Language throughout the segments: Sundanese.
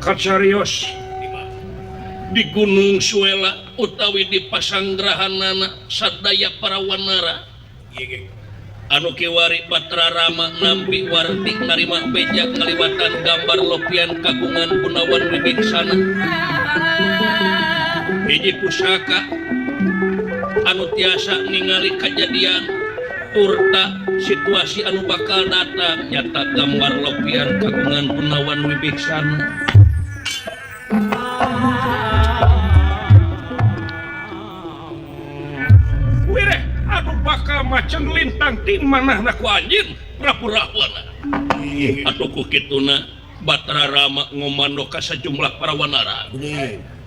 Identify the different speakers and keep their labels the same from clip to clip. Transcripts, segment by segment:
Speaker 1: Kacarios di Gunung Suela utawi di pasanggrahanana sadaya para wanara anu kiwari Batra Rama nampi warti narima beja ngaliwatan gambar lopian kagungan Gunawan Wibiksana hiji pusaka anu tiasa ningali kejadian turta situasi anu bakal datang nyata gambar lopian kagungan Gunawan Wibiksana. Wireh anu bakal macen lintang ti manahna ku anjeun Prabu Rahwana. Atuh ku kituna Batara Rama ngomando ka sajumlah para wanara.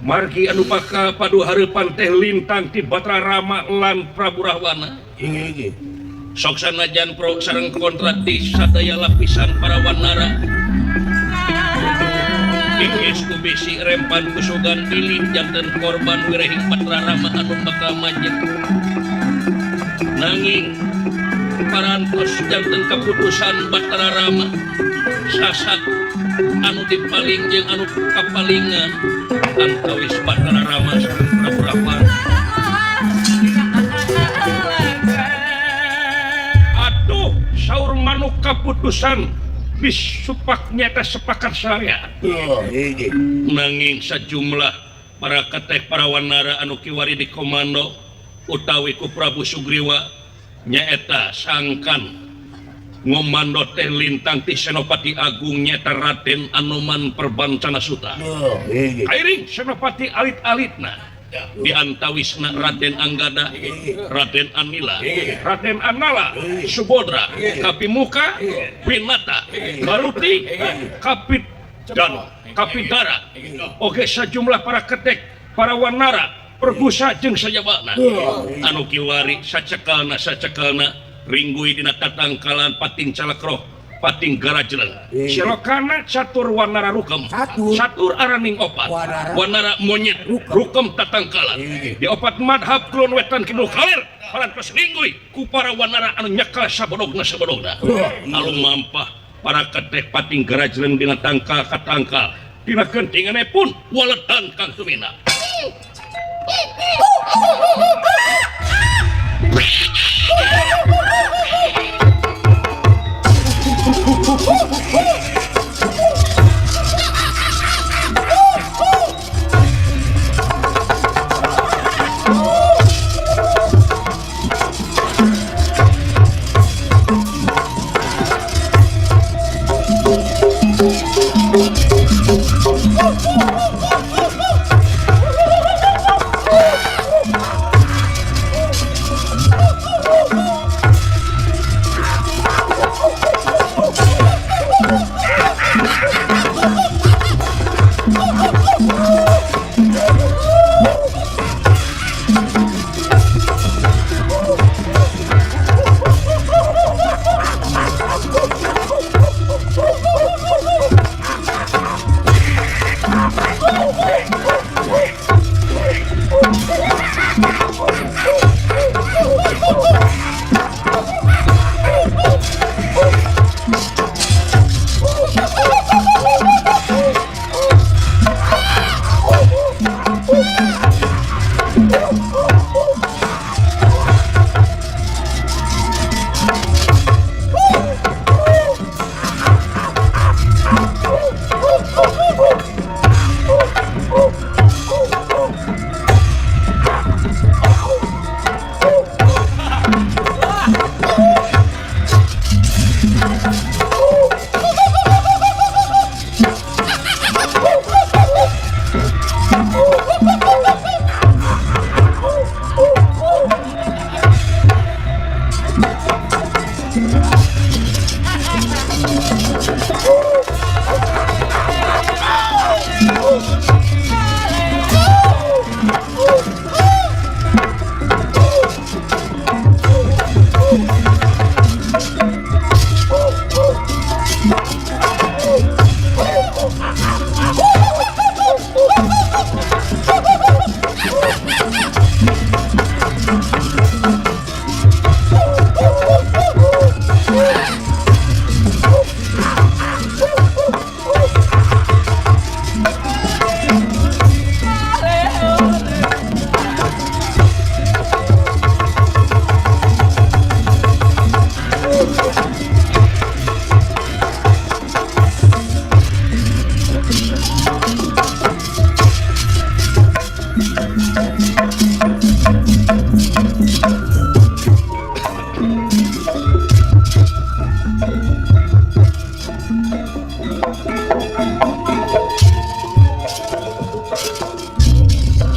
Speaker 1: Margi anu bakal padu hareupan teh lintang ti Batara Rama lan Prabu Rahwana. Sok sanajan pro sareng kontra di sadaya lapisan para wanara. Bikis ku bisi rempan kusugan bilih janten korban wirehing Batara Rama anu bakal majeng. Nanging parantos janten keputusan Batara Rama sasak anu dipaling jeung anu kapalingan antawis Batara Rama sareng Prabu Rahwana. Aduh, saur manuk kaputusan bisupak nyata sepakat saya. Nanging sajumlah para keteh para wanara anu kiwari di komando utawi ku Prabu Sugriwa nyaeta sangkan ngomando teh lintang ti Senopati Agung nyaeta Raden Anoman Perbancana Suta. Kairing Senopati alit-alitna diantawisna Raden Anggada, Raden Anila, Raden Anala, Subodra, Kapimuka, Winata, Baruti, Kapidano, Kapidara. Oke sajumlah para ketek, para wanara, pergusa jeung sajabana. Anu kiwari sacekalna sacekalna ringgui dina tatangkalan pating calakroh pating garajleng. Silokana catur wanara rukem, catur araning opat, wanara monyet rukem tatangkalan. Di opat madhab kulon wetan kidul kaler parantos ringgui ku para wanara anu nyekal sabodogna sabodogna. Alung mampah para ketek pating garajleng dina tangkal katangkal dina kentingane pun waletan kang tumina.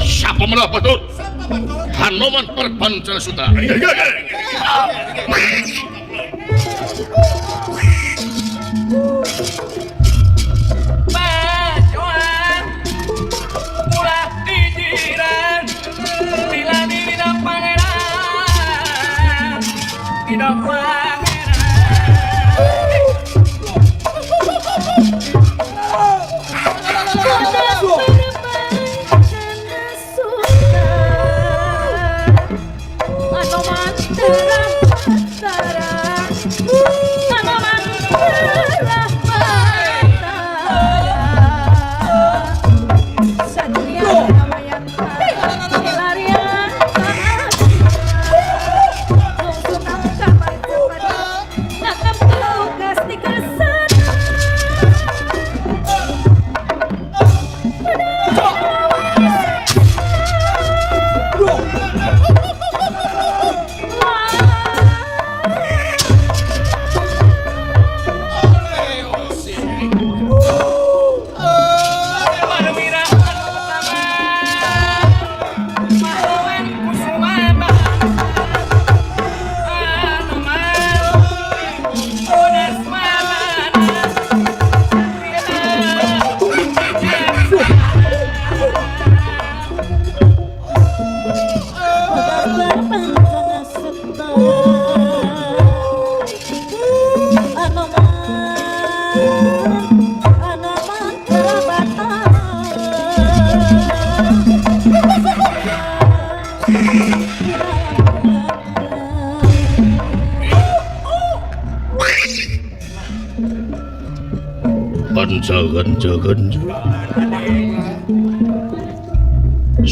Speaker 1: Siapa melah betul? Hanoman Perpancana Suta.
Speaker 2: Bacoan ulah dijiran bila diri pangeran tidak pangeran.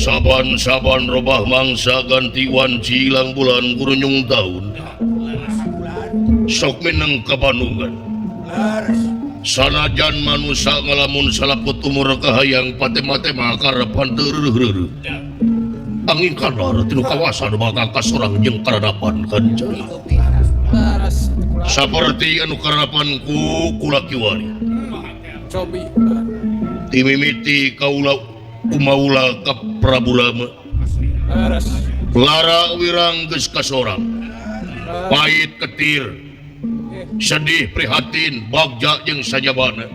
Speaker 1: Saban-saban robah mangsa ganti wanci ilang bulan gurunyung tahun sok mineng kabanungan sanajan manusa ngalamun salaput umur kahayang pate-mate karepan teu reureuh angin kadar tinu kawasan bakal kasorang jeung karadapan kanca saperti anu karapan ku kula kiwari timimiti kaula kumaula ka Prabu Lama lara wirang geus kasorang pahit ketir sedih prihatin bagja jeung sajabana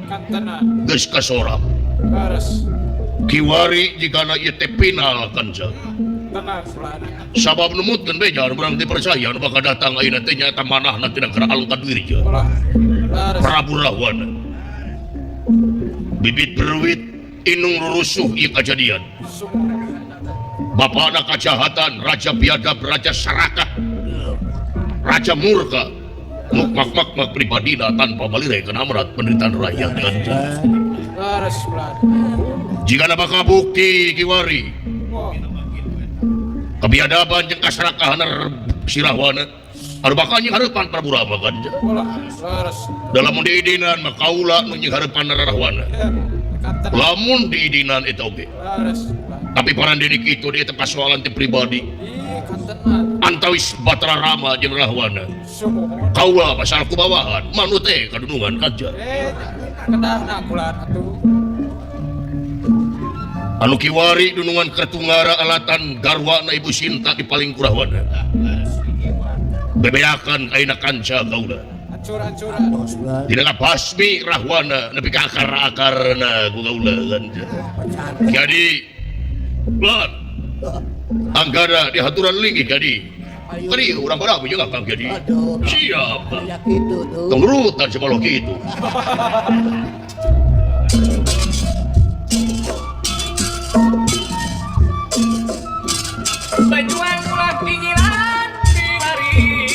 Speaker 1: geus kasorang kiwari jigana ieu teh final kanca sabab numutkeun beja anu urang teu percaya anu bakal datang ayeuna teh nyaeta manahna tina keur alungkan wirja Prabu Rahwana bibit berwit inung rusuh ieu kajadian bapana kajahatan raja biadab raja sarakah raja murka muk-mak-mak pribadina tanpa balire kana amrat penderitaan rakyat kanca jika bakal bukti kiwari kebiadaban jeung kasarakahan sirahwana anu bakal nyinghareupan Prabu Rama kanca dalam diidinan mah kaula nu nyinghareupan Rahwana lamun diidinan eta oge tapi parandene kitu dieu teh pasoalan teh pribadi antawis Batara Rama jeung Rahwana kaula pasal kubawahan manut teh kadunungan kanca anu kiwari dunungan kertunggara alatan garwana Ibu Sinta di paling Kurahwana bebeakan ayeuna kanca kaula tidak basmi Rahwana nepi ka akar-akarna ku kaula kanca jadi lan anggara dihaturan linggih jadi kari urang barang juga Kang jadi siap tong rutan sabaloh kitu.
Speaker 2: Bajuan ulah pinggiran dilari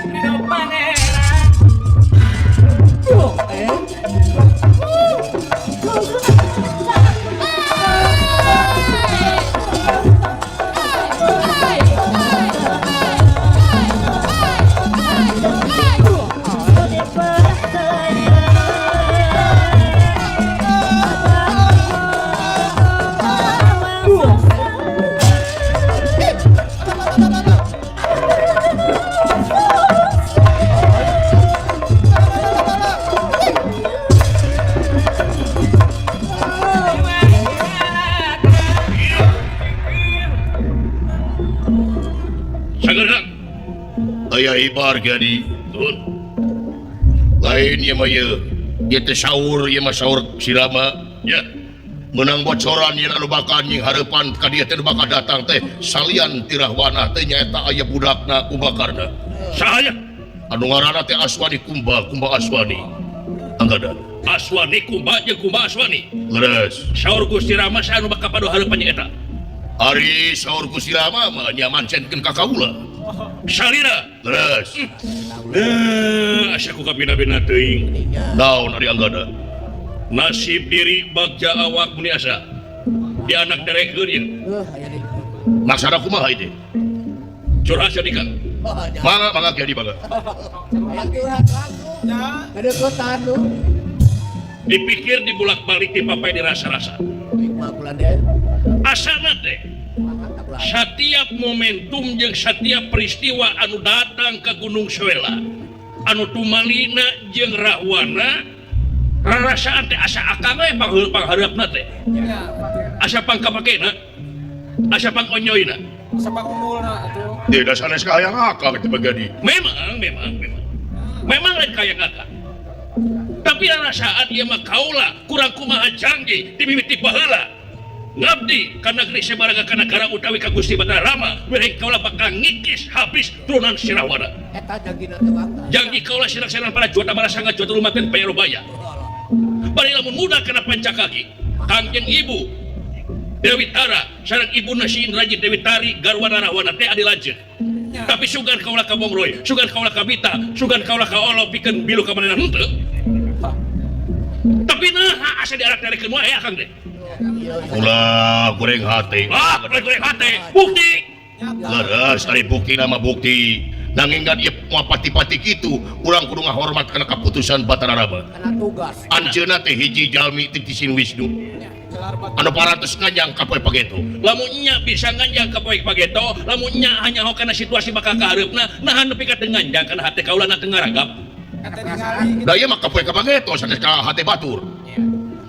Speaker 2: dina pangeran.
Speaker 3: Aya hibar jadi lain ieu mah ieu ieu teh saur ieu mah saur sirama ya menang bocoran yen anu bakal nying hareupan ka dieu teh bakal datang teh salian ti Rahwana teh nyaeta aya budakna Kumbakarna
Speaker 1: saha
Speaker 3: anu ngaranna teh Aswani Kumba Kumba Aswani Anggada
Speaker 1: Aswani Kumba jeung Kumba Aswani
Speaker 3: leres
Speaker 1: saur Gusti Rama saha anu bakal padu hareupan nya eta
Speaker 3: ari saur Gusti Rama mah nya mancenkeun ka kaula
Speaker 1: salira
Speaker 3: leres
Speaker 1: asa ku kapina-pina teuing
Speaker 3: naon ari Anggada
Speaker 1: nasib diri bagja awak muni asa di anak derekeun ieu
Speaker 3: maksana kumaha ieu teh
Speaker 1: curhat sia Kang
Speaker 3: mangga mangga kieu di mangga
Speaker 1: dipikir dibulak-balik dipapai dirasa-rasa asana teh setiap momentum jeung setiap peristiwa anu datang ke Gunung Suela anu tumalina jeung Rahwana rarasaan teh asa akang we pangharepna teh asa pangkapakena asa pangonyoyna
Speaker 2: asa pangumulna atuh
Speaker 3: tidak sanes kahayang akang teh bagadi
Speaker 1: memang memang memang memang lain kahayang akang tapi rarasaan ieu mah kaula kurang kumaha canggih ti mimiti baheula ngabdi ka negeri sabaraga ka nagara utawi ka Gusti Batara Rama wireh kaula bakal ngikis habis turunan si Rahwana
Speaker 4: eta janggina teh bakal
Speaker 1: janji kaula sinaksanan para juata marasanga juata lumaten payarubaya bari lamun muda kana pancakaki Kangjeng Ibu Dewi Tara sareng ibuna si Indrajit Dewi Tari garwana Rahwana teh adi lanceuk tapi sugan kaula ka Bongroy sugan kaula ka Bita sugan kaula ka Olo pikeun bilu ka manehna henteu tapi naha asa diarak-arekeun wae akang teh
Speaker 3: ulah goreng hate
Speaker 1: ah goreng hate bukti
Speaker 3: leres ari bukti nama bukti nanging kan ieu moal pati-pati kitu urang kudu ngahormat kana kaputusan Batara Rama
Speaker 4: kana tugas
Speaker 3: anjeunna teh hiji jalmi ti Sin Wisnu anu parantos nganjang ka poe pageto
Speaker 1: lamun nya bisa nganjang ka poe pageto lamun nya hanya kana situasi bakal kahareupna nahan nepi ka teu nganjang kana hate kaula na teu ngaragap
Speaker 3: da ieu mah ka poe pageto sanes ka hate batur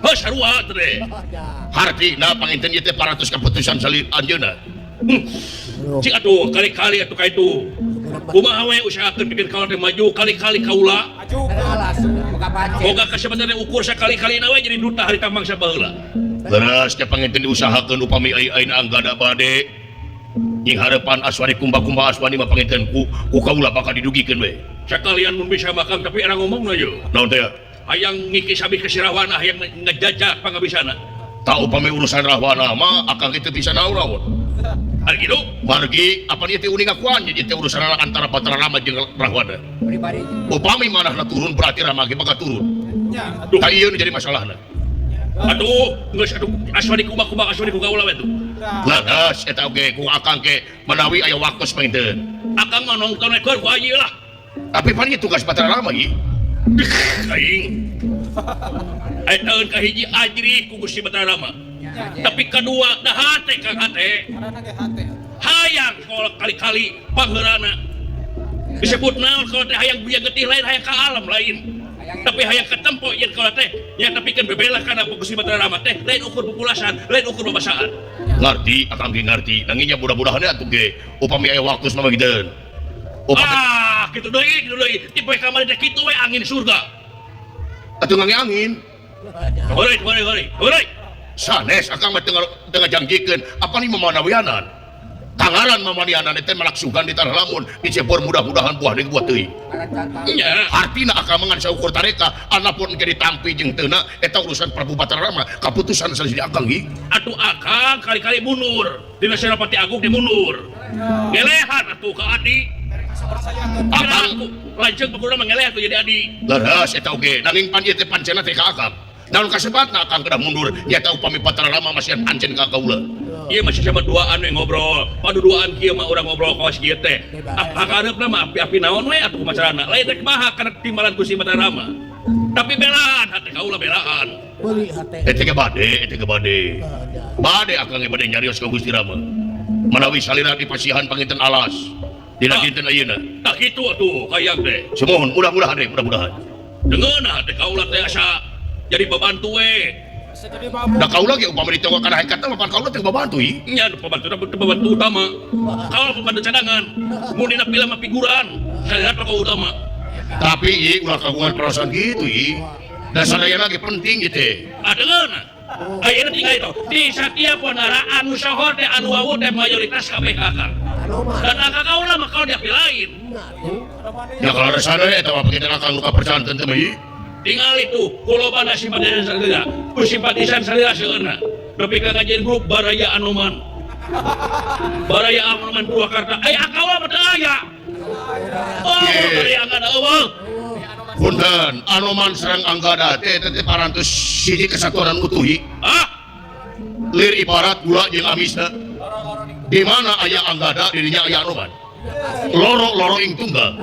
Speaker 1: heuh sarua teh
Speaker 3: hartina panginten ieu teh parantos kaputusan sali anjeunna
Speaker 1: cik atuh kali-kali atuh ka itu kumaha we usahakeun pikeun kaula teh maju kali-kali kaula boga kasebenarna ukur sakali-kalina we jadi duta harita mangsa baheula
Speaker 3: leres teh panginten diusahakeun upami ai-aina Anggada bade nying hareupan Aswani Kumba-kumba Aswani mah panginten ku kaula bakal didugikeun we
Speaker 1: sakalian mun bisa makan tapi era ngomongna ye
Speaker 3: naon teh
Speaker 1: hayang ngikis habis ke si Rahwana hayang ngejajah pangabisana
Speaker 3: tak upami urusan Rahwana mah akang kitu bisa naon-naon
Speaker 1: ari kitu
Speaker 3: margi apa ieu teh uning ngakuan jadi teh urusan antara Batara Rama jeung Rahwana
Speaker 4: pribadi
Speaker 3: upami manahna turun berarti Rama ge bakal turun
Speaker 1: aduh
Speaker 3: tah ieu nu jadi masalahna
Speaker 1: aduh geus aduh Aswani kumaha Aswani ku kaula we tuh
Speaker 3: leres eta oge ku akang ge manawi aya waktu panginten
Speaker 1: akang mah nongton we ku aji lah
Speaker 3: tapi pan ieu tugas Batara Rama ieu
Speaker 1: aing aya taun kahiji ajri ku Gusti Batara Rama tapi kedua dah hate kang hate hayang kalau kali-kali pangheurana disebut naon kalau teh hayang buya getih lain hayang ka alam lain tapi hayang ketempo yen kalau teh nya tapi kan bebela kana Gusti Batara Rama teh lain ukur populasan lain ukur babasaan
Speaker 3: ngarti akang ge ngarti nanging nya mudah-mudahan atuh ge upami aya waktu mah giteun upami
Speaker 1: ah kitu deui tipe kamari teh kitu we angin surga
Speaker 3: atuh ngange angin
Speaker 1: hore hore hore hore
Speaker 3: sanes akang mah teu ngajangjikeun apa ni mamanawianan tangaran mamanianan teh malaksugan di tanah lamun dicepor mudah-mudahan buah deui buah teuing
Speaker 1: nya
Speaker 3: artina akang mah ngan saukur tareka anapun ge ditampi jeung teuna eta urusan Prabu Batara Rama kaputusan sanes di akang ieu
Speaker 1: atuh akang kali-kali mundur dina Senopati Agung di mundur ngelehan atuh ka adi
Speaker 3: akang
Speaker 1: lanceuk pokona mah ngeleh atuh jadi adi
Speaker 3: leres eta oge nanging pan ieu teh pancena teh ka akang naon kasebatna akang kedah mundur nyata upami Batara Rama masih pancen ka kaula
Speaker 1: ieu masih sama duaan we ngobrol paduduaan kieu mah urang ngobrol kawas kieu teh hakareupna mah api-api naon we atuh kumacarana lain rek maha kana timbalan Gusti Batara Rama tapi belaan hate kaula belaan
Speaker 4: beuli hate
Speaker 3: eta ge bade eta ge bade bade akang ge bade nyarios ka Gusti Rama manawi salira di pasihan panginten alas dina dinten ayeuna
Speaker 1: tah kitu atuh hayang teh
Speaker 3: sumuhun mudah-mudahan deh mudah-mudahan
Speaker 1: dengeuna hate kaula teh asa jadi babantu we
Speaker 3: Da kaula ge upama ditongok kana hakikat mah pan kaula teh babantu ieu.
Speaker 1: Nya nu pabantu teh pabantu utama. Kaula pabantu cadangan. Mun dina film mah figuran, salira tokoh utama.
Speaker 3: Tapi ieu ulah kagungan perasaan kitu ieu. Da sadayana ge penting ieu teh.
Speaker 1: Adeungeun. Ayeuna tinggal itu di setiap wanara anu sohor teh anu wawuh teh mayoritas kabeh akang. Dan akang kaula mah kaula diapi lain.
Speaker 3: Ya kalau ada sana eta mah kita akang luka percanten teh mah ieu.
Speaker 1: Tinggal itu kulobana simpatisan salira, ku simpatisan salira seueurna. Nepi ka ngajeun grup Baraya Anoman. Baraya Anoman Purwakarta. Aya kaula mah teu aya. Oh, Baraya Anggada eueuh.
Speaker 3: Punten, Anoman sareng Anggada teh teh parantos siji kesatuan utuh.
Speaker 1: Ah,
Speaker 3: lir ibarat gula jeung amisna. Di mana aya Anggada dirinya aya Anoman. Loro-loro ing tunggal.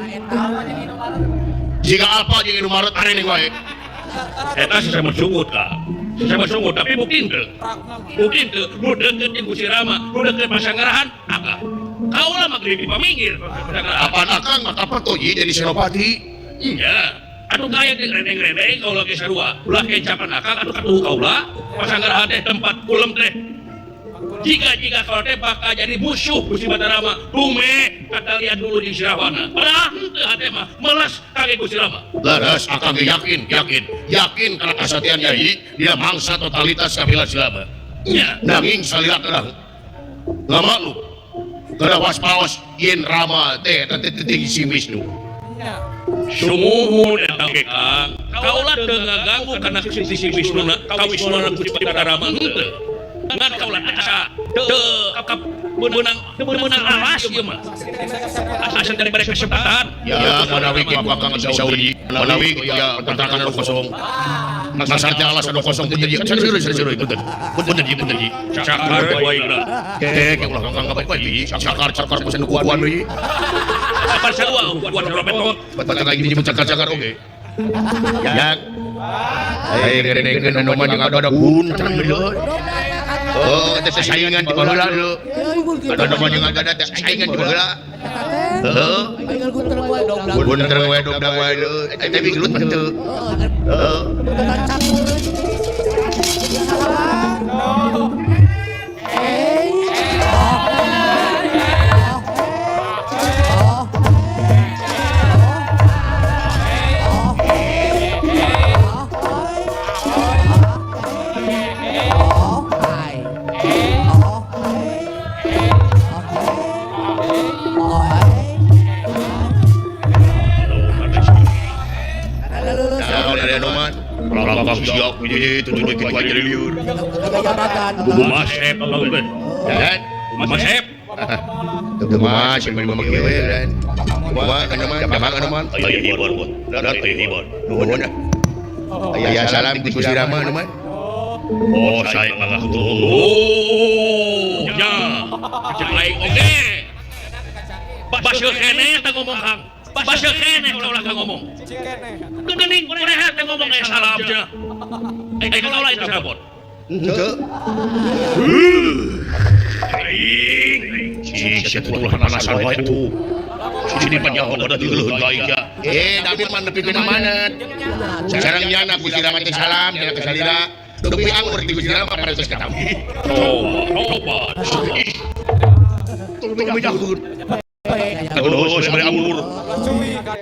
Speaker 3: Jika apa jeung Indomaret arene wae.
Speaker 1: Eta sesama sungut ka. Sesama sungut tapi bukti teu. Bukti teu nu deukeut jeung Gusti Rama, nu deukeut pasanggarahan akang. Kaula mah geuning paminggir pasanggarahan.
Speaker 3: Apaan akang mah kapan tuh ieu jadi senopati?
Speaker 1: Iya. Atuh gaya jeung rendeng-rendeng kaula ge sarua. Ulah kecapan akang atuh katuhu kaula. Pasanggarahan teh tempat kulem teh. Jika-jika kalau teh bakal jadi musuh Gusti Batara Rama, dume kata lihat dulu di Sirawana. Padahal henteu hate mah meles kage Gusti Rama.
Speaker 3: Leres akang ge yakin, yakin, yakin kana kasatian Nyai, dia mangsa totalitas kabila Silama.
Speaker 1: Nya,
Speaker 3: nanging salira kedah ngamaklum. Kedah waspaos yen Rama teh teh teh si Wisnu.
Speaker 1: Sumuhun eta ge Kang. Kaula teu ngaganggu kana sisi Wisnuna, ka Wisnuna Gusti Batara Rama henteu. Ngan kaula asa teu meunang alas ieu mah. Asa dari mereka kesempatan.
Speaker 3: Ya manawi ge bakal sauri, manawi ya kontrakan anu kosong. Masa teh alas anu kosong teh jadi serius punten. Punten ieu punten ieu.
Speaker 1: Cakar wae lah.
Speaker 3: Teh ulah kang kabeh ieu. Cakar-cakar kusen kuan deui.
Speaker 1: Apa sarua kuan sarua betot.
Speaker 3: Batak lagi disebut cakar-cakar oge. Ya. Ayo gerenengkeun anu mah jeung ada guntang deui. Oh, teh saingan di baheula deui. Ada mah jeung ada teh saingan di baheula. Heeh. Gunter wae dobdang wae deui. Eta teh gelut mah teu. Heeh. Ya salam di Gusti Rama teman.
Speaker 1: Oh, saya oh, ya. Cek aing oge. Baseuh keneh teh ngomong Kang. Baseuh keneh ulah kang ngomong. Geuning kurehat teh ngomong aya salam cenah. Aing kaula itu sabot.
Speaker 3: Henteu.
Speaker 1: Aing
Speaker 3: si ulah panasan wae tuh. Sini panjang udah dileuheun ka aing. Nabi mah nepi kana manat. Sareng nyana Gusti Rama teh salam cenah ka salira. Dupi anggur di Gusti Rama parantos katampi.
Speaker 1: Coba.
Speaker 3: Tuluy mijakeun. Aduh, sampe anggur.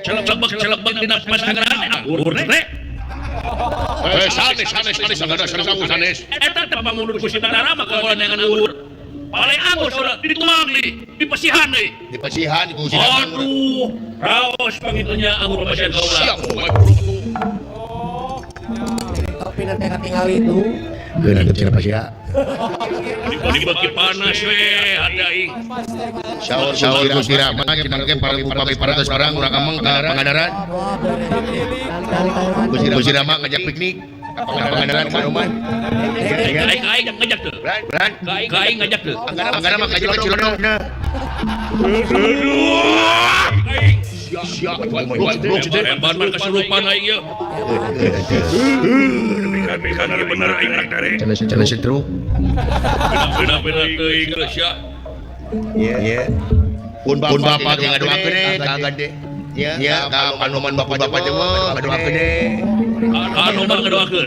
Speaker 1: Celebek-celebek dina pasanggrahan anggur teh.
Speaker 3: Sanes sanes sanes sagada sanes anggur sanes.
Speaker 1: Eta teh pamundur Gusti Rama ka neangan anggur. Paling anggur saudara dituang deui, dipasihan deui.
Speaker 3: Dipasihan ku Gusti Rama.
Speaker 1: Aduh, raos pangitunya anggur papasihan kaula.
Speaker 3: Siap wae buruk tuh.
Speaker 4: Tapi nanti katingali itu.
Speaker 3: Geuna teu cenah pasia.
Speaker 1: Dibagi panas we hati aing.
Speaker 3: Saur saur Gusti Rama cenah ge upami parantos barang urang ameng ka Pangandaran. Gusti Rama ngajak piknik ka Pangandaran ka Anoman.
Speaker 1: Aing aing ngajak teu.
Speaker 3: Beran.
Speaker 1: Ka aing ngajak teu.
Speaker 3: Anggana mah ka Cilodong.
Speaker 1: Aduh. Aing
Speaker 3: Siap.
Speaker 1: Hebat mah kesurupan aing ieu. Pikan-pikan ieu bener aing rek dare.
Speaker 3: Cenah stroke.
Speaker 1: Bener-bener teuing geus sia.
Speaker 3: Iya. Pun bapak ge ngadoakeun ka gade. Nya ka Anoman bapak-bapak teh mah ngadoakeun deh.
Speaker 1: Ka Anoman ngadoakeun.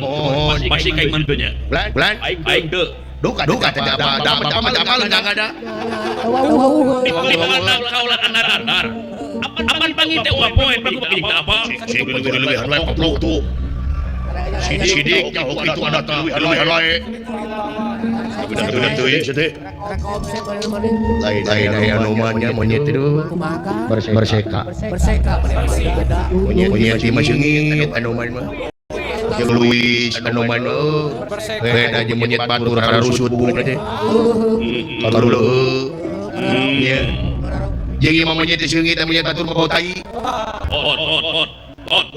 Speaker 1: Pasti ka iman teu nya.
Speaker 3: Bulan
Speaker 1: aing teu.
Speaker 3: Duka duka teh apa apa apa apa ada.
Speaker 1: Kaula andar-andar. Apan panggil teh uang poe pagi apa?
Speaker 3: Sing leuwih lae koplok tuh. Sidik nyaho kitu adata leuwih lae. Udah teuing teh. Lain lain aya Anoman nya monyet itu berseka.
Speaker 4: Berseka beda.
Speaker 3: Monyet mah seungit Anoman mah. Jeung Luis Anoman mah. Beda jeung monyet batur harusut buuk teh. Karuleuh. Nya. Jeung ieu mah monyet teh seungit monyet batur mah bau tai.
Speaker 1: Ot ot ot. Ot.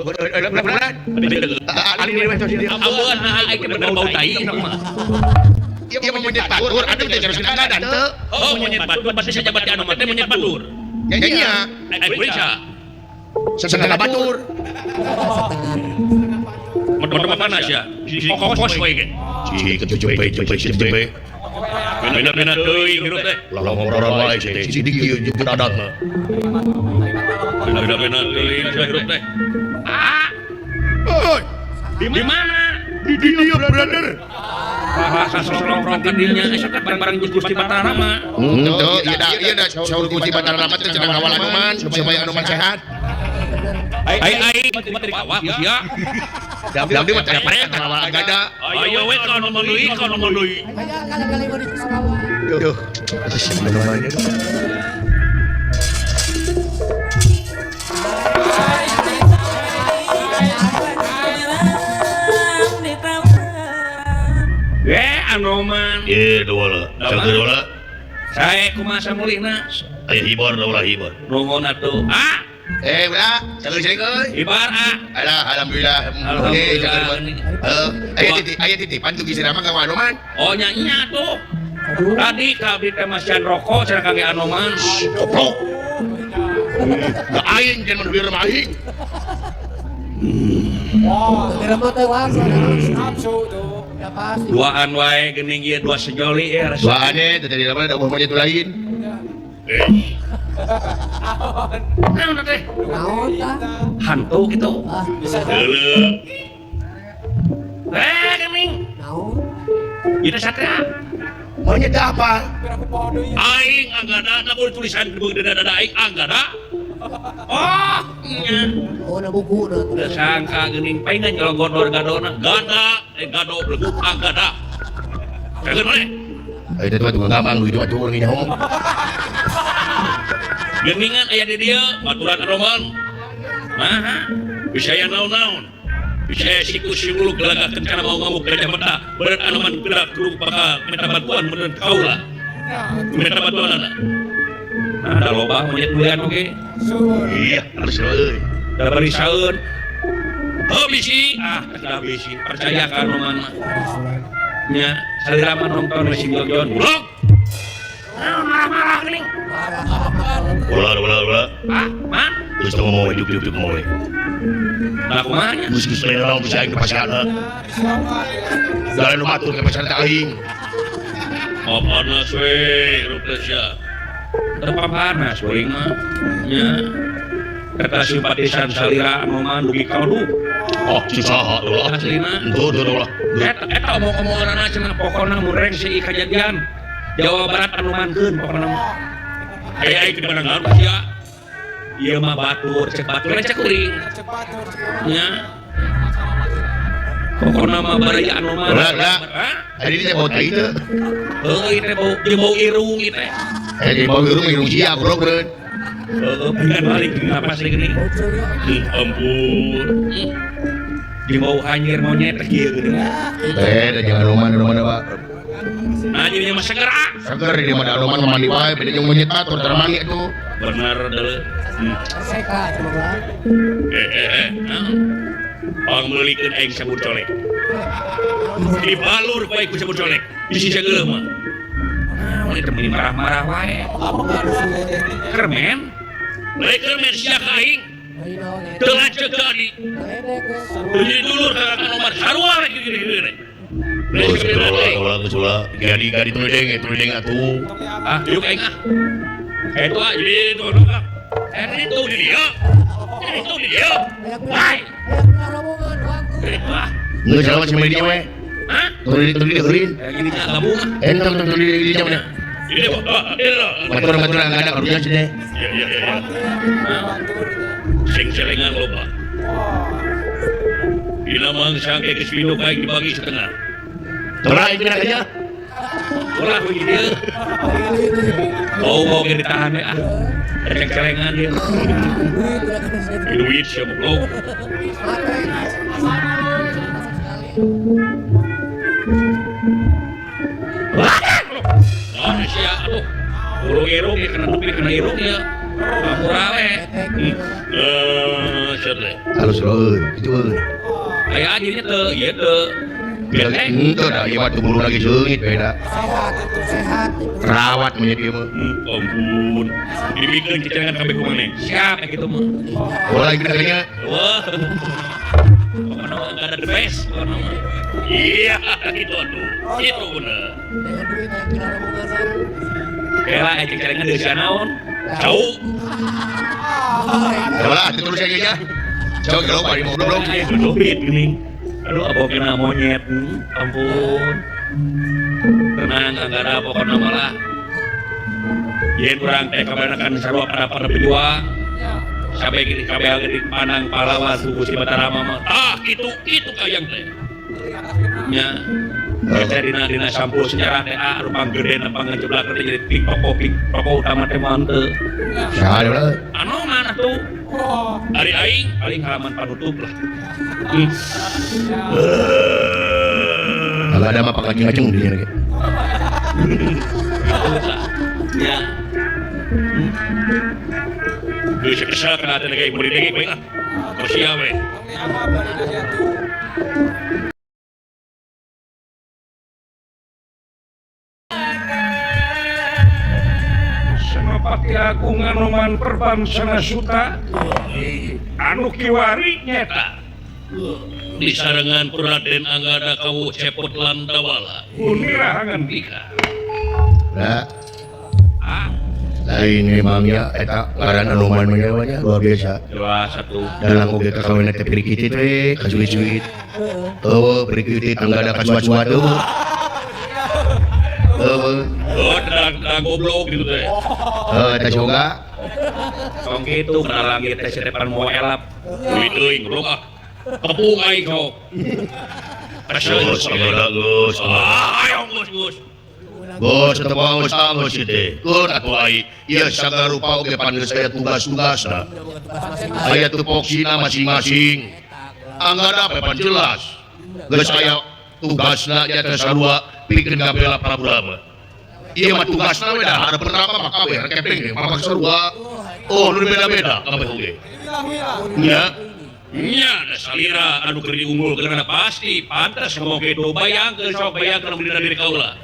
Speaker 1: Amun aing teh bener bau tai mah.
Speaker 3: Ieu mah monyet batur atuh teh terus ngadan teu.
Speaker 1: Oh monyet batur pasti sajabat ti Anoman teh monyet batur.
Speaker 3: Nya nya.
Speaker 1: Aing kuring
Speaker 3: setengah batur.
Speaker 1: Medor panas ya. Si kokos we ge.
Speaker 3: Si kejepe jepe jepe.
Speaker 1: Bena-bena teuing hirup teh.
Speaker 3: Ulah ngobrol wae teh. Si sidik ieu jeung adatna.
Speaker 1: Bena-bena teuing hirup teh. Ah. Di mana?
Speaker 3: Di dieu brother.
Speaker 1: Bahasa sosorongkan dirinya esok bareng-bareng Gusti Batara Rama.
Speaker 3: Henteu, ieu da saur Gusti Batara Rama teh cenah ngawal Anoman supaya Anoman sehat.
Speaker 1: Ai ai kumaha bawah sia.
Speaker 3: Dam mah teh ngawal agada.
Speaker 1: Ayo we ka Anoman deui, ka Anoman deui.
Speaker 3: Duh. Anoman.
Speaker 1: Anoman.
Speaker 3: Ye dua lah. Dua lah.
Speaker 1: Sae kumaha samulihna?
Speaker 3: Aya hibar ulah hibar.
Speaker 1: Nuhun atuh. Ah.
Speaker 3: Ulah, cager cering euy.
Speaker 1: Hibar ah.
Speaker 3: Alah, alhamdulillah.
Speaker 1: Alhamdulillah.
Speaker 3: Heeh, aya titipan tuh Gusti Rama ka Anoman.
Speaker 1: Oh nya nya tuh. Tadi ka abdi teh masihan rokok cenah kangge Anoman.
Speaker 3: Goblok. Da aing jeung mun mah aing.
Speaker 4: Wah,
Speaker 2: nafsu tuh.
Speaker 1: Duaan wae geuning ieu dua sejoli ya rasa.
Speaker 3: Duaan teh tadi mah da monyet lain.
Speaker 1: Naon teh?
Speaker 4: Naon tah?
Speaker 1: Hantu kitu. Heuleuk. Geuning.
Speaker 4: Naon?
Speaker 1: Ieu teh satria.
Speaker 3: Monyet apa?
Speaker 1: Aing anggada na tulisan di dada aing anggada. Oh, nya.
Speaker 4: Oh, na buku na.
Speaker 1: Teu sangka geuning paingan nyologodor gadona. Gada, gado bleguk anggada. Kageun maneh.
Speaker 3: Eta teh tukang gamang duit batur nyaho.
Speaker 1: Geuningan aya di dieu baturan Anoman. Maha, bisa aya naon-naon. Bisa aya siku siwuluk gelagah kencana mau ngamuk gajah mata. Beureut Anoman gerak keruk bakal minta bantuan meureun kaula. Minta bantuanana. Nah, da loba monyet durian oge.
Speaker 3: Iya, harus euy.
Speaker 1: Da bari saeun. Heuh bisi, ah da bisi. Percaya ka Anoman mah. Nya, salira mah nonton we si Jojon. Goblok. Naon marah-marah geuning.
Speaker 3: Ulah ulah ulah.
Speaker 1: Ah, man.
Speaker 3: Geus teu ngomong we diuk-diuk ngomong we.
Speaker 1: Nah kumaha nya?
Speaker 3: Geus geus lain naon geus aing ke pasarna. Da lain batur ke pasar teh aing.
Speaker 1: Oh panas we, hirup teh sia. Teu panas kuring mah. Nya. Kata simpatisan salira Anoman dugi ka lu.
Speaker 3: Oh, susah ulah.
Speaker 1: Aslina.
Speaker 3: Henteu teu ulah.
Speaker 1: Eta eta omong-omonganna cenah pokona mun rengse kajadian Jawa Barat Anomankeun pokona mah. Aya aing di mana sia. Ieu mah batur, cek batur cek kuring. Nya. Pokona mah baraya Anoman.
Speaker 3: Ulah, ulah. Tadi teh bau tai teu.
Speaker 1: Heuh, ieu teh bau jeung bau irung ieu teh.
Speaker 3: Jeung bau irung irung sia goblok beureun.
Speaker 1: Heeh, pengen balik napas deui geuning. Ampun. Jeung bau anjir monyet teh kieu geuning.
Speaker 3: Da jangan Anoman Anoman apa.
Speaker 1: Nah, jadinya mah seger ah.
Speaker 3: Seger di mana Anoman mandi wae beda jeung monyet batur tara mandi atuh.
Speaker 1: Bener deuleu.
Speaker 4: Seka coba.
Speaker 1: Pangmeulikeun aing sabur colek. Dibalur ku aing ku sabur colek. Bisi sageuleuh mah. Naon eta meuni marah-marah wae. Kermen. Lain kermen sia ka aing. Teu lanceuk ka adi. Teu dulur ka Kang Omar sarua we kieu-kieu.
Speaker 3: Geus ulah geus ulah. Gadi-gadi tuluy denge atuh.
Speaker 1: Ah, yuk aing ah. Eta ah jadi itu. Itu di dia. Itu di dieu. Wai.
Speaker 4: Rombongan wangku.
Speaker 3: Geus salah si media we.
Speaker 1: Hah?
Speaker 3: Tuli eureun.
Speaker 1: Gini gabung.
Speaker 3: Entong tuli di dieu mah.
Speaker 1: Ini
Speaker 3: baturan-baturan nggak ada karunya sih deh.
Speaker 1: Iya. Sing celengan loba. Dina mangsa ke geus pindho baik dibagi setengah.
Speaker 3: Tolak itu aja.
Speaker 1: Ulah ku ieu. Bau-bau ge ditahan we ah. Ceng celengan dia. Duit sia goblok. Wah, sia aduh. Urung irung ya kena nepi kena irung ya. Pamura we. Sia teh.
Speaker 3: Halus euy, kitu euy.
Speaker 1: Aya aja teu, ieu teu.
Speaker 3: Henteu da ieu mah teu bulu lagi seungit beda.
Speaker 4: Sehat itu sehat.
Speaker 3: Rawat mah ieu mah.
Speaker 1: Ampun. Dibikeun cicengan kabeh ku maneh. Siap kitu mah.
Speaker 3: Ulah ieu kayaknya.
Speaker 1: Wah. Pokokna mah enggak ada the best pokokna mah. Iya, itu aduh. Itu bener.
Speaker 4: Dengan duit yang kena rombongan.
Speaker 1: Kela ceng celengan deui sia naon? Cau.
Speaker 3: Ulah terus aja ya. Cau gelo bari goblok.
Speaker 1: Duit geuning. Aduh, apa kena monyet? Ampun. Tenang, anggara pokokna malah. Yen urang teh kabanakan sarua para pejuang. Sampai gini kabeh geuning panang pahlawan suku si Batara mah. Ah, kitu kayang teh. Nya. Eta dina sampul sejarah teh ah rupang gede nepang ngejeblak teh jadi tokoh utama teh mah henteu.
Speaker 3: Saha lah?
Speaker 1: Anu mana tuh? Ari aing paling halaman panutup lah.
Speaker 3: Kalau ada mah pangaceng-aceng di sini.
Speaker 1: Ya. Geus kesel kana teh ge murid ge ah. Kosia we. Senopati Agung Anoman Perbansana Suta anu kiwari nyeta disarengan Raden Anggada Kawuh Cepot Landawala Unira Hangantika.
Speaker 3: Nah, lain memangnya eta ngaran Anoman mah luar biasa.
Speaker 1: Jelas satu.
Speaker 3: Dalang oge kakawin teh pirikiti teh kasuit-suit. Eueuh pirikiti Anggada kasuat-suat eueuh. Eueuh.
Speaker 1: Oh, dalang goblok gitu teh.
Speaker 3: Heuh, eta coga.
Speaker 1: Tong kitu dalang ieu teh sedepan moal elap. Duit teuing goblok ah. Tepung aing sok.
Speaker 3: Geus, geus.
Speaker 1: Ayo geus geus.
Speaker 3: Geus teu paus geus ieu teh. Keun atuh aing. Ieu sagala rupa oge pan geus aya tugas-tugasna. Aya tupoksina masing-masing. Anggada pan jelas. Geus aya tugasna nya teh sarua pikeun ngabela Prabu Rama. Ieu mah tugasna we da hareupeun Rama mah kabeh rekepeng ge mah sarua. Oh, nu beda-beda kabeh oge. Nya.
Speaker 1: Nya da salira anu keur diunggulkeun pasti pantes ngomong kitu bayangkeun sok bayangkeun mun dina diri kaula.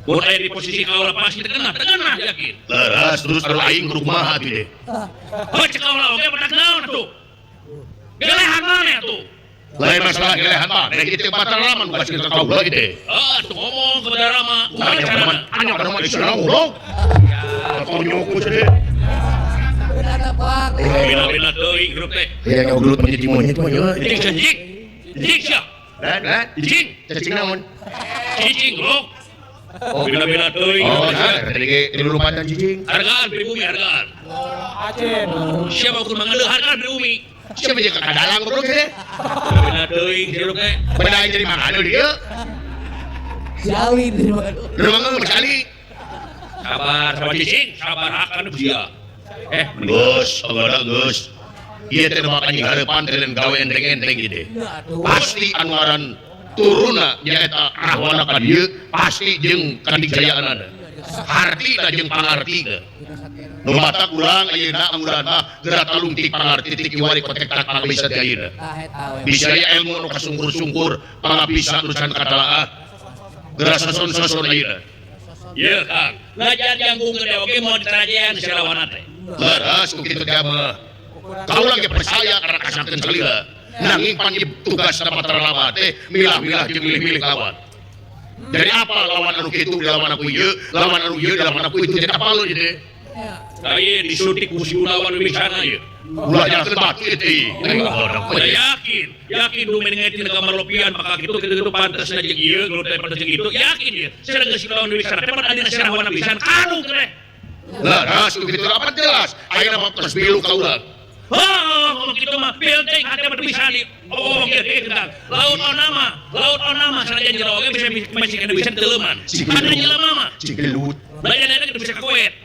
Speaker 1: Mun aya di posisi kaula pasti terkena yakin.
Speaker 3: Leres terus anu aing kudu kumaha atuh teh.
Speaker 1: Heuh cek kaula oge badak naon atuh. Gelehan maneh atuh.
Speaker 3: Lain masalah gelehan mah, da kitu Batara Rama nu kasih ka kaula ieu teh.
Speaker 1: Heuh atuh ngomong ke Batara Rama. Kumaha carana?
Speaker 3: Anya Rama geus goblok. Konyol ku teh.
Speaker 1: Bina-bina teuing grup teh.
Speaker 3: Aya ngobrol menjadi monyet mah nya.
Speaker 1: Cicing cicing. Cicing sia.
Speaker 3: Dan
Speaker 1: cicing.
Speaker 3: Cicing naon?
Speaker 1: Cicing goblok. Oh, bina-bina teuing.
Speaker 3: Oh, tadi ge dilupatan cicing.
Speaker 1: Hargaan pribumi hargaan.
Speaker 2: Aceh.
Speaker 1: Siapa ukur mangaleuh hargaan pribumi?
Speaker 3: Siapa jeung kadalang goblok teh?
Speaker 1: Bina teuing jeruk teh.
Speaker 3: Beda jadi mangaleuh dieu.
Speaker 4: Si Ali di rumah.
Speaker 3: Di rumah si Ali.
Speaker 1: Sabar sama cicing, sabar akan dia.
Speaker 3: Geus, anggada geus. Ieu teh nu makan hareupan teh gawe enteng-enteng ieu teh. Pasti anu ngaran turunna nyaeta Rahwana ka dieu pasti jeung kadijayaanana. Hartina jeung pangartina. Nu matak urang ayeuna anguran mah geura talungtik pangarti ti kiwari kotek tak pangabisa ti ayeuna. Bisa aya ilmu nu kasungkur-sungkur pangabisa urusan katalaah. Geura soson-soson ayeuna.
Speaker 1: Ieu Kang, ngajar jangkung gede oge moal ditarajean si Rahwana teh.
Speaker 3: Leres ku kitu teh mah. Kaula ge percaya karena kasakteun salila. Nanging pan tugas Batara Rama teh milah-milah jeung milih-milih lawan. Jadi apa lawan anu kitu dilawan aku ieu, lawan anu ieu dilawan aku itu jadi apa lu jadi.
Speaker 1: Aya disuntik ku si Gunawan Wibisana ieu.
Speaker 3: Ulah nyalakeun batu ieu teh.
Speaker 1: Yakin, yakin du mending tina gambar lopian maka kitu kitu pantasna jeung ieu, gelut teh pantas jeung kitu, yakin ieu. Sareng geus si Gunawan Wibisana teh pan adina si Rahwana pisan kanu teh.
Speaker 3: Leres kitu apa jelas. Ayeuna mah tos bilu ka urang.
Speaker 1: Oh, ngomong kitu mah bil teh hate mah bisa di ngomong kieu teh kang. Laut onama sanajan jero oge bisa masih kena bisa teuleman. Kada jelema mah.
Speaker 3: Cigelut.
Speaker 1: Bayan eta bisa kakowet.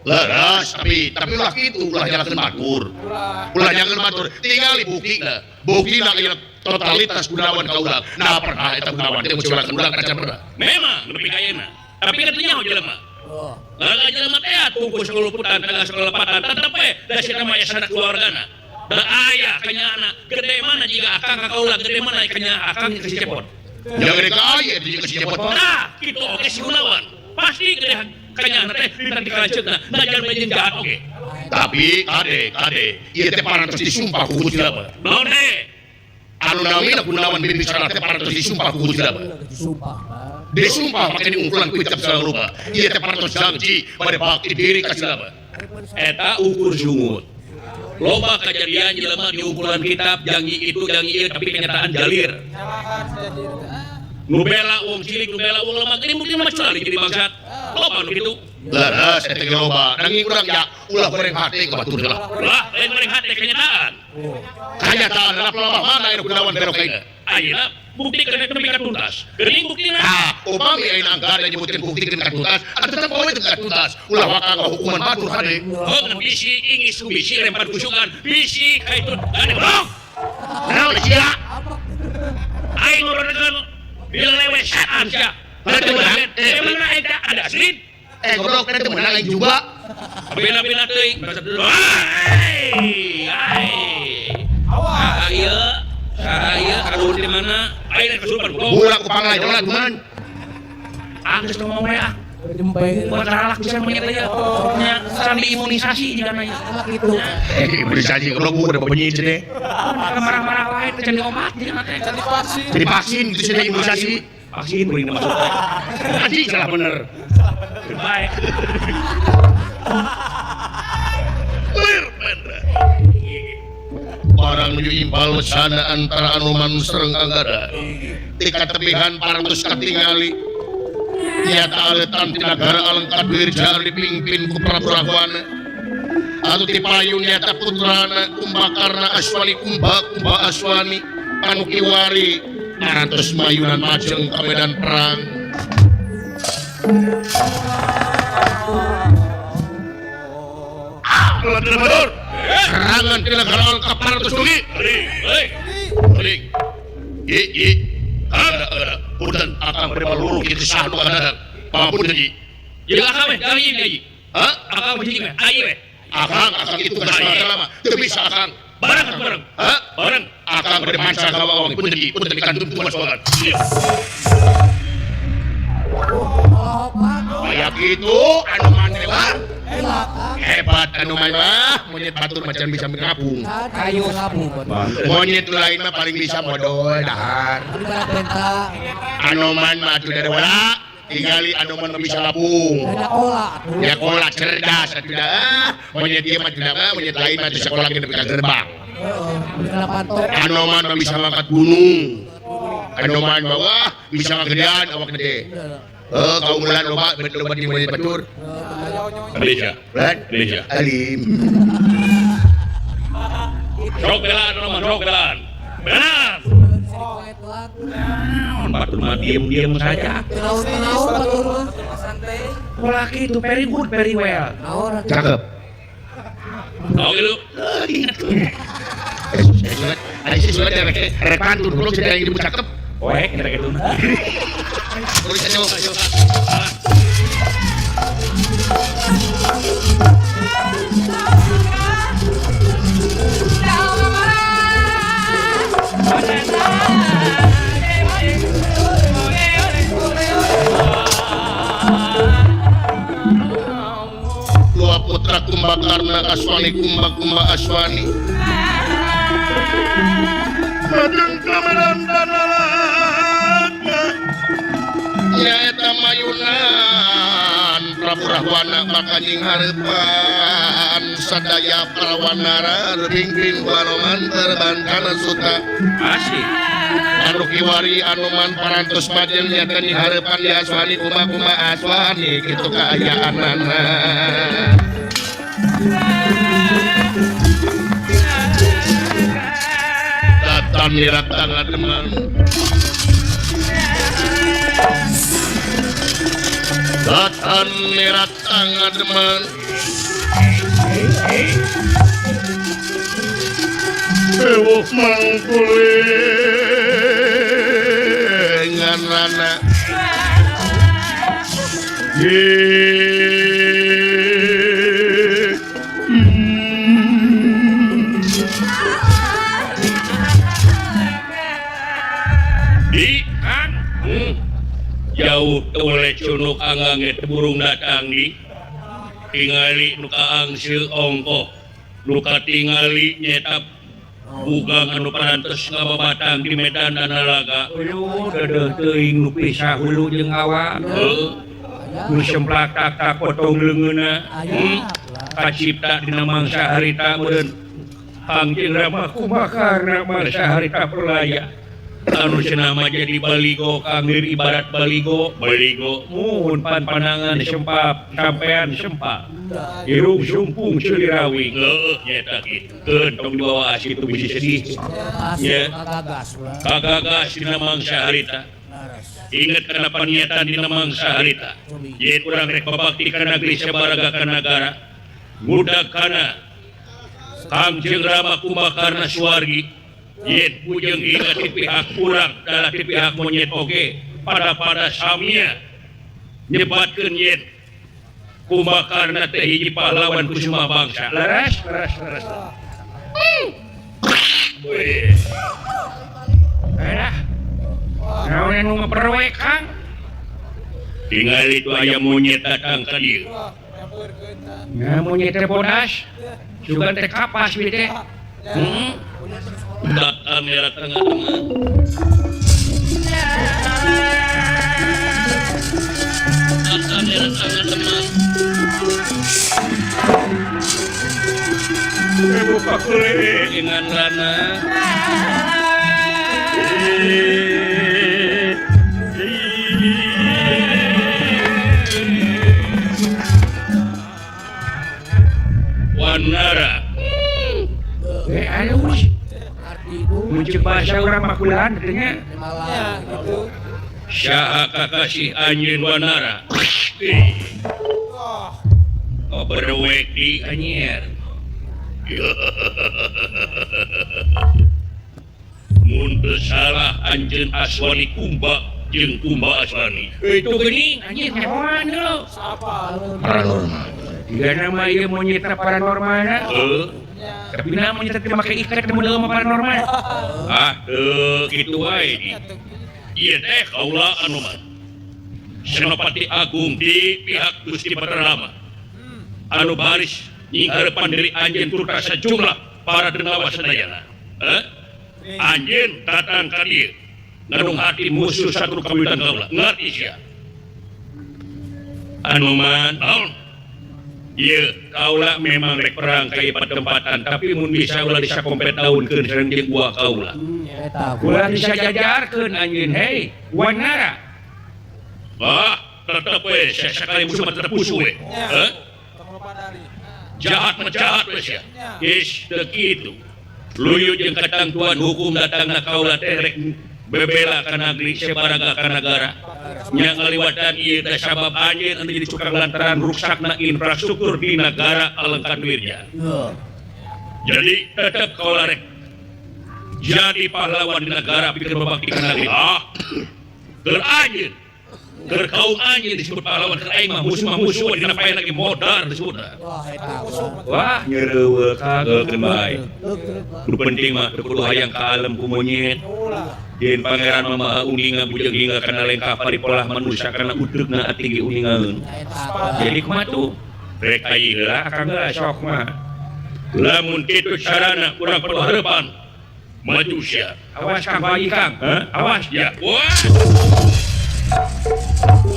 Speaker 3: Leres tapi ulah kitu ulah nyalakeun batur. Ulah nyalakeun batur tingali buktina. Buktina ieu totalitas Gunawan ka urang. Nah pernah eta Gunawan teh munculakeun urang kaca pernah.
Speaker 1: Memang nepi ka ayeuna. Tapi kan teu nyaho jelema. Laga jelema teh tungku sakuluputan tangga sakulepatan tetep we da sia mah aya sanak keluargana. Da aya kanyana gede mana jiga akang ka kaula gede mana kanya akang ka si Cepot.
Speaker 3: Ya gede ka aya jiga si Cepot.
Speaker 1: Tah kitu oge si Gunawan. Pasti gede kanyana teh bintang di kalanceutna najan jeung jahat oge.
Speaker 3: Tapi kade ieu teh parantos disumpah ku Gusti Rama.
Speaker 1: Naon teh?
Speaker 3: Anu namina Gunawan Wibisana teh parantos disumpah ku Gusti Rama.
Speaker 4: Disumpah.
Speaker 3: Disumpah make diungkulan ku kitab segala rupa. Ieu teh parantos janji bade bakti diri ka Silama.
Speaker 1: Eta ukur sungut. Loba kajadian jelema diungkulan kitab janji itu janji ieu tapi kenyataan jalir. Nu bela wong cilik nu bela wong lemah geuning mungkin mah curali jadi bangsat. Loba nu kitu.
Speaker 3: Leres eta ge loba. Nanging urang ya ulah goreng hate ka batur lah.
Speaker 1: Lah lain goreng hate kenyataan.
Speaker 3: Kenyataan lah loba mana anu Gunawan berok ayeuna.
Speaker 1: Ayeuna bukti kena nepi ka tuntas. Geuning buktina.
Speaker 3: Ah, upami ayeuna anggar nyebutkeun bukti ka tuntas, atuh tetep we teu ka tuntas. Ulah waka hukuman batur hade.
Speaker 1: Oh, bisi ingis ku bisi lempar kusukan, bisi ka itu gade blok.
Speaker 3: Naon sia?
Speaker 1: Aing ngobrolkeun dilewe setan sia.
Speaker 3: Teu meunang.
Speaker 1: Emangna eta ada asli?
Speaker 3: Goblok teh teu meunang aing juga.
Speaker 1: Bena-bena teuing. Ai, ai. Awas. Ieu saha kaluhur di mana? Aing kesurupan goblok.
Speaker 3: Ulah ku panglajona kuman.
Speaker 1: Ah geus ngomong we ah.
Speaker 4: Jempe.
Speaker 1: Buat ralak bisa monyet aja. Nya sambil imunisasi jigana nya.
Speaker 4: Gitu.
Speaker 3: Imunisasi goblok udah bebenyi cenah.
Speaker 1: Marah-marah wae teh can diobat jigana teh.
Speaker 2: Can divaksin.
Speaker 3: Jadi vaksin gitu cenah imunisasi.
Speaker 1: Vaksin beuring masuk teh.
Speaker 3: Anjing salah bener.
Speaker 1: Baik.
Speaker 3: Barang nuju imbal mesana antara Anoman sareng Anggada. Tika tepihan parantos katingali. Nyata aletan ti nagara Alengka Dwirja dipimpin ku Prabu Rahwana. Atuh ti payun nyata putrana Kumbakarna Aswani Kumba Kumba Aswani anu kiwari parantos mayunan majeng ka medan perang. Serangan ti nagara Alengka parantos dugi. Ring. I i. Ada. Punten akang bade maluruh kitu sah nu kadadang. Pangapunten ieu.
Speaker 1: Jeung akang we, jangan ieu ieu.
Speaker 3: Hah?
Speaker 1: Akang mah jadi we. Ayeuna we.
Speaker 3: Akang itu geus lama. Teu bisa akang.
Speaker 1: Bareng bareng.
Speaker 3: Hah?
Speaker 1: Bareng.
Speaker 3: Akang bade manca ka wawang. Punten ieu, punten dikantun tumas wagan. Aya kitu anu manewar. Hebat anu mah monyet batur macan bisa ngapung.
Speaker 4: Kayu ngapung.
Speaker 3: Monyet lain mah paling bisa modol dahar. Anoman mah atuh da wala, tingali anoman mah bisa ngapung. Ya kola cerdas atuh da. Monyet ieu mah tidak mah, monyet lain mah teu sakola ge nepi ka gerbang. Anoman mah bisa ngangkat gunung. Anoman mah wah bisa ngagedean awakna teh. Kaumulan loba loba di monyet batur.
Speaker 1: Indonesia. Indonesia.
Speaker 3: Alim.
Speaker 1: Sok belaan Anoman, sok belaan. Belaan. Naon batur mah diem-diem saja. Pola kitu very good, very well.
Speaker 3: Cakep.
Speaker 1: Oh gitu.
Speaker 3: Ayo surat rek pantun goblok cenah yang ibu cakep.
Speaker 1: Oek kira gitu.
Speaker 3: Terus ayo. Dua putra Kumbakarna Aswani Kumba Kumba Aswani. Madeng kameran danalaka nyaeta mayunan Prabu Rahwana maka nying hareupan sadaya para wanara ringpin barongan terban kana suta
Speaker 1: asik
Speaker 3: anu kiwari anuman parantos majen nyata nying hareupan diaswani kuma-kuma aswani kitu kaayaanana. Datan miratang ademan Datan miratang ademan Ewuh mangkulingan rana
Speaker 1: Di kan jauh oleh cunuk angange burung datang di tingali nu kaangseul ongkoh nu katingali nyetap bugang anu parantos ngababatang di medan analaga uluh dedeuh teuing nu pisah hulu jeung awak nu semplak tak potong leungeunna kacipta dina mangsa harita meureun Kangjeng Rama Kumbakarna mangsa harita perlaya anu cenah jadi baligo kangir ibarat baligo baligo muhun pan panangan sempap sampean sempak irung sumpung celirawi heuh nyeta kitu keun tong dibawa situ bisi sedih
Speaker 4: Nya
Speaker 1: kagagas dina mangsa harita inget kana paniatan dina mangsa harita yen urang rek babakti ka negeri sabaraga ka nagara ngudag kana Kangjeng Rama Kumbakarna suwargi yen bujeng hingga di pihak kurang dalah di pihak monyet oge pada pada samia nyebatkeun yen Kumbakarna teh hiji pahlawan kusuma bangsa leres leres leres weh naon nu ngaperwe Kang tingali tu aya monyet datang ka dieu nah monyet teh bodas sugan teh kapas we teh datang ya tengah-tengah datang ya tengah-tengah ibu pakule dengan rana Wanara alus muncul bahasa urang makulan katanya
Speaker 2: Ya gitu.
Speaker 1: Syaha kakasih anjeun Wanara oh berwek di anyer mun teu salah anjeun Aswani Kumba jeung Kumba Aswani itu geuning anjir hewan deuleu
Speaker 2: Siapa?
Speaker 3: Paranormal
Speaker 1: tiga nama ieu monyetna paranormalna heuh tapi na monyet teh make ikat teh model paranormal ah teu kitu wae ieu teh kaula anuman Senopati Agung di pihak Gusti Batarama anu baris nying hareupan diri anjeun turta sajumlah para denawa sadayana anjeun datang ka dieu ngadung hati musuh satru kawitan kaula ngarti sia anuman naon ieu kaula memang rek perang ka ieu patempatan tapi mun bisa ulah disakompet daunkeun sareng jeung gua kaula ulah disajajarkeun anjeun hei Wanara bah tetep we sakali musuh mah tetep musuh we heuh jahat mah jahat we sia geus teu kitu luyu jeung katangtuan hukum datangna kaula teh rek bebela ka negeri sabaraga ka nagara nya ngaliwatan ieu teh sabab anjeun anu jadi cukang lantaran ruksakna infrastruktur di nagara Alengkan Wirja. Jadi tetep kaula rek jadi pahlawan di negara pikir babakti ka negeri. Ah keur anjeun keur kaum anjeun disebut pahlawan keur aing mah musuh dina pae lagi modar disebutna. Wah nyereuweuk kagekeun bae. Nu penting mah teu kudu hayang ka alem ku monyet. Yen pangeran mah maha uninga bujeng hingga kana lengkah paripolah manusia kana udeugna ati ge uningaeun. Jadi kumaha tuh? Rek aya heula akang heula sok mah. Lamun kitu carana urang perlu hareupan maju sia. Awas Kang bayi Kang. Hah? Awas ya. Wah.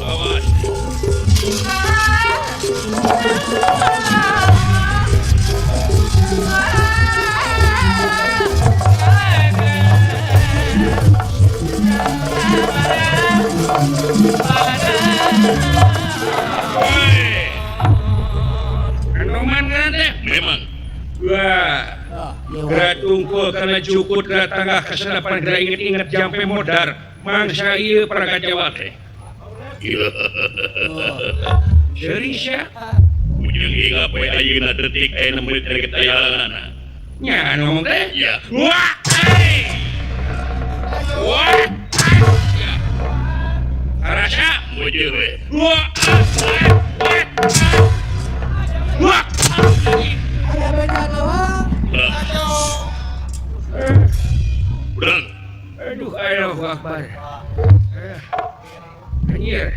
Speaker 1: Awas. Memang wah tungkul karena cukut tangga kesadapan geura inget-inget jampe modar mangsa ieu paraga Jawa teh. Seuri sia. Ujung hingga poe ayeuna detik aya menit rek tayanganna. Nya anu ngomong teh? Ya. Wah! Wah! Karasa mujur we. Wah! Wah!
Speaker 4: Aya beda doang.
Speaker 1: Udang. Aduh, Allahu Akbar. Anjir.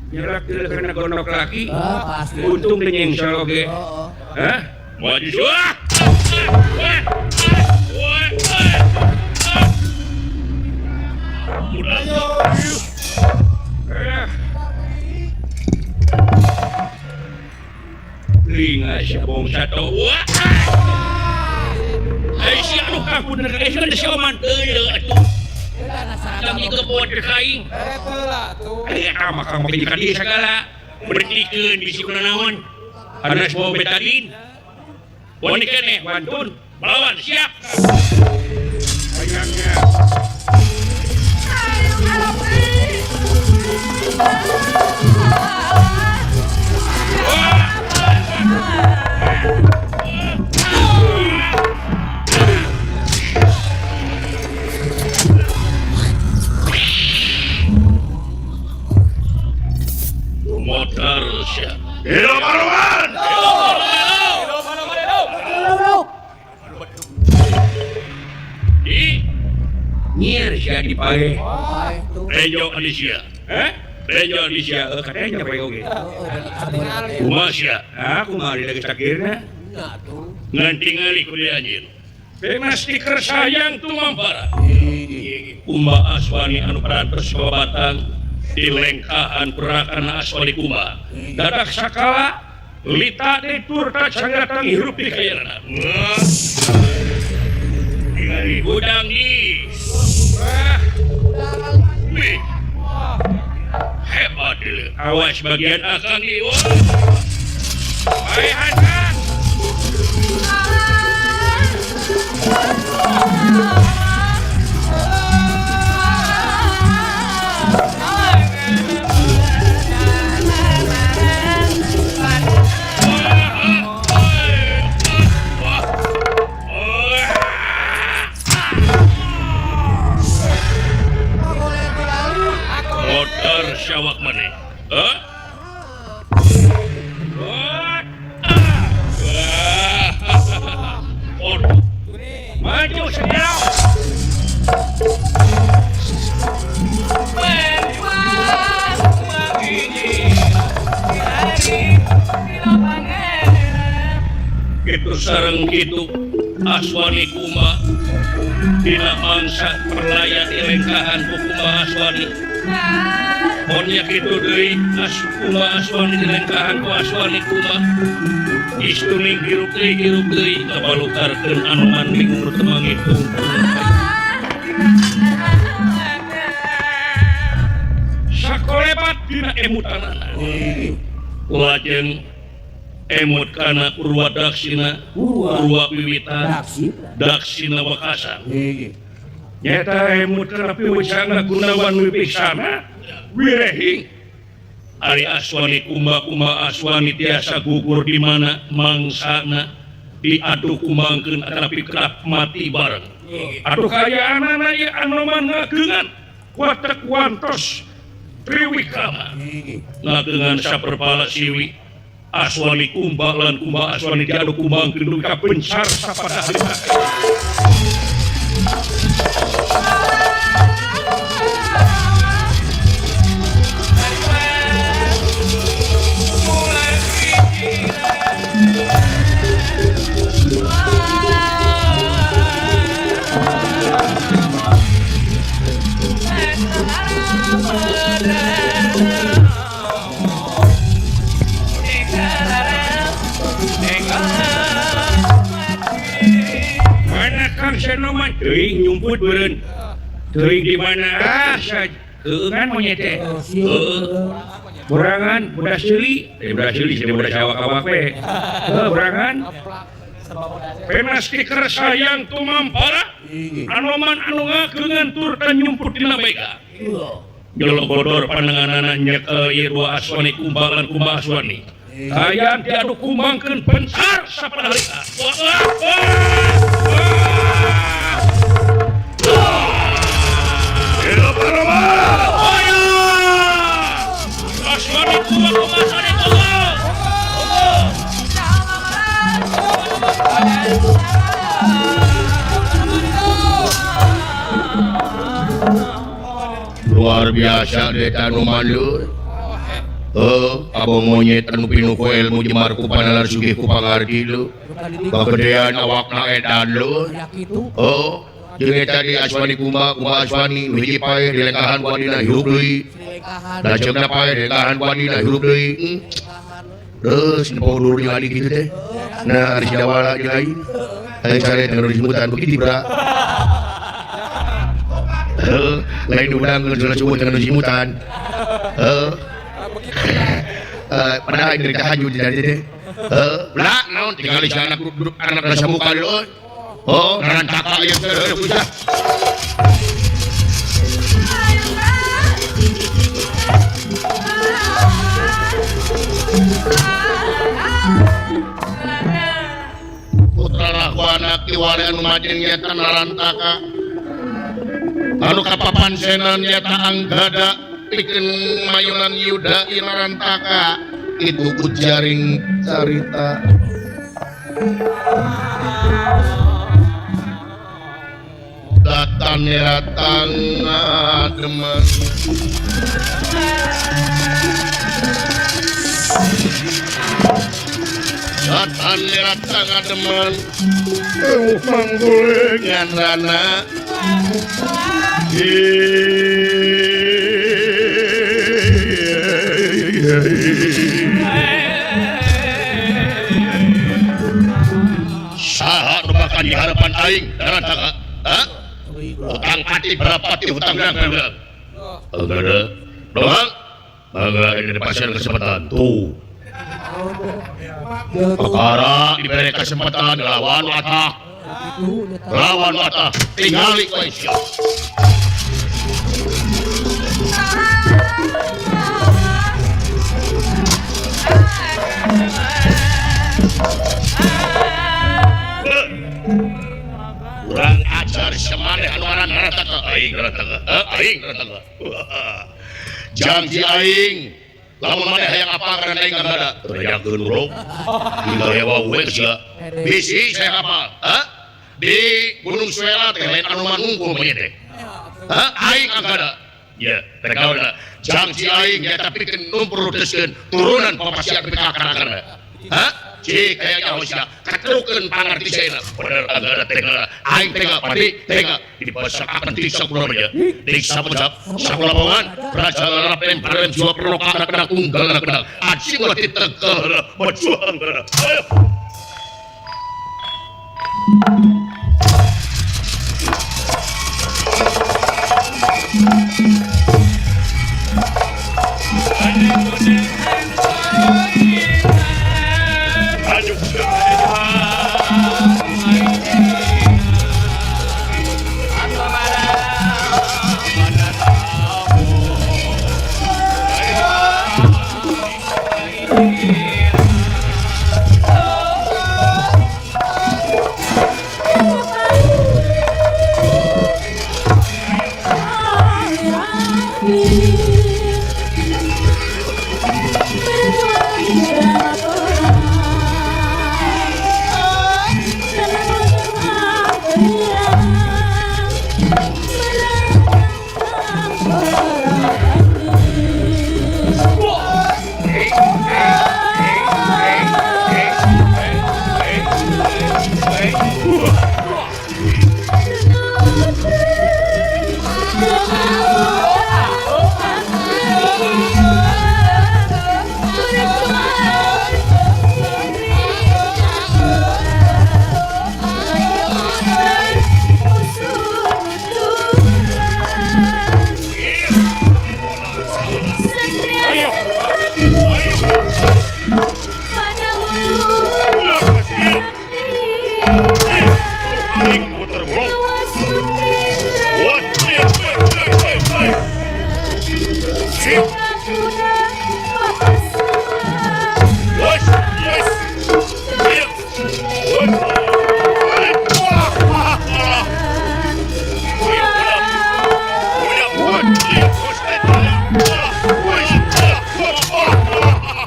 Speaker 1: Nyerak deuleuh kana gondok laki.
Speaker 4: Ah, pasti.
Speaker 1: Untung teu nyengsel oge. Hah? Maju. Wah! Wah! Wah! Udang. Linga sia bongsa tau. Wah! Ai sia anu kampun ai sia si oman teu atuh. Kami kebon kaing. Eh ama kamu ka dieu sagala. Bertikeun bisi kuna naon. Hanas bawa betadin. Wani keneh wantun. Balawan siap. Hayangnya. Motor siap. Hidup Aroman! Di nyir sia dipae. Rejo Alicia. Hah? Rejo Alicia katanya pae oge. Kumaha sia? Ah, kumaha di geus takirna? Ngan tingali ku dia anjeun. Bebas stiker sayang tumampara. Kumba Aswani anu parantos babatang di lengkahan perakan Aswani Kumba. Dadak sakala lita detur ta cangratang hirup di kayana. Tingali gudang di. Wih. Hebat deuleu. Awas bagian akang di. Bae hasan. Motor syawak maneh. Hah? Maju senyap. Itu sareng kitu Aswani Kuma dina mangsa perlaya dilengkahan ku Kuma Aswani. Monya kitu deui Kuma Aswani dilengkahan ku Aswani Kuma. Istuning hirup deui kabalukarkeun Anoman bingung nu teu mangitung. Sakolebat dina emutanana. Lajeng emut kana Purwa Daksina, Purwa Wiwitan, Daksina Wekasan. Nyata emut kana piwucana Gunawan Wibisana Wirehing. Ari Aswani Kumba Kumba Aswani tiasa gugur di mana mangsana diadu kumbangkeun atanapi kerap mati bareng. Aduh kaayaanana ieu Anoman ngageungan watek wantos Triwikrama. Ngageungan saperpala siwi Aswani Kumba lan Kumba Aswani diadu kumbangkeun dugi ka pencar sapada harita. Teuing nyumput beureun. Teuing di mana? Ah, keungan monyet teh. Heeh. Borangan budak seuli, budak seuli cenah budak awak-awak we. Heuh, borangan. Penas kiker sayang tumampara. Anoman anu ngakeungan tur dan nyumput dina bega. Jolo bodor panenganana nyekel ieu dua aswani kumbalan kumba aswani. Hayang diadu kumbangkeun bencar sapadalita. Aswani kumba kumba aswani kumba.
Speaker 3: Luar biasa deta nu mandur. Abong monyet anu pinuh ku ilmu jemar ku panalar sugih ku pangarti lu. Kagedean awakna edan lu. Oh, jeung eta di Aswani Kumba, Kumba Aswani nu hiji pae dilengkahan ku adina hirup deui. Lanceukna pae dilengkahan ku adina hirup deui. Terus nempo ulur jeung adi kitu teh. Nah, ari Sidawala jeung aing. Hayang sare teh nu disebutan begitu bra. Heuh, lain udang geus disebut dengan disebutan. Heuh. Padahal aing dari tahajud di dari teh. Heuh, lah naon tingali si anak duduk anak rasa muka deui. Oh, rantaka ieu teh heuh susah. Putra Rahwana kiwari anu majeng nyata narantaka. Anu kapapansenan nyata anggada pikeun mayunan Yuda narantaka. Itu ujaring carita. Datan datang ngademen. Datan datang ngademen. Manggulengan rana. Saha nu bakal di harapan aing narantaka? Ha? Hutang pati berapa ti hutang berapa? Enggak doang. Mangga ini dipasang kesempatan tuh. Perkara diberi kesempatan lawan watah. Lawan watah tingali kowe sia. Urang ajar semaneh anu aran narantaka aing narantaka. Aing narantaka. Janji aing lamun maneh hayang apa karena aing ngada teriakeun urang. Hingga hewa we sia. Bisi saya apa? Ha? Di Gunung Suela teh lain anu manunggu monyet teh. Ha? Aing angkada. Ya, rek naon janji aing nyata pikeun numpurudeskeun turunan papasian pikeun akar-akarna. Ha? Cik kayaknya sia katrukeun pangarti saena. Bener angkada teh aing teh pati teh dipasakaken ti sakulah nya. Di sapujak sakulah bongan raja larapem parem jiwa perloka anak-anak unggal anak-anak. Aji ulah ditegel berjuang. Ayo.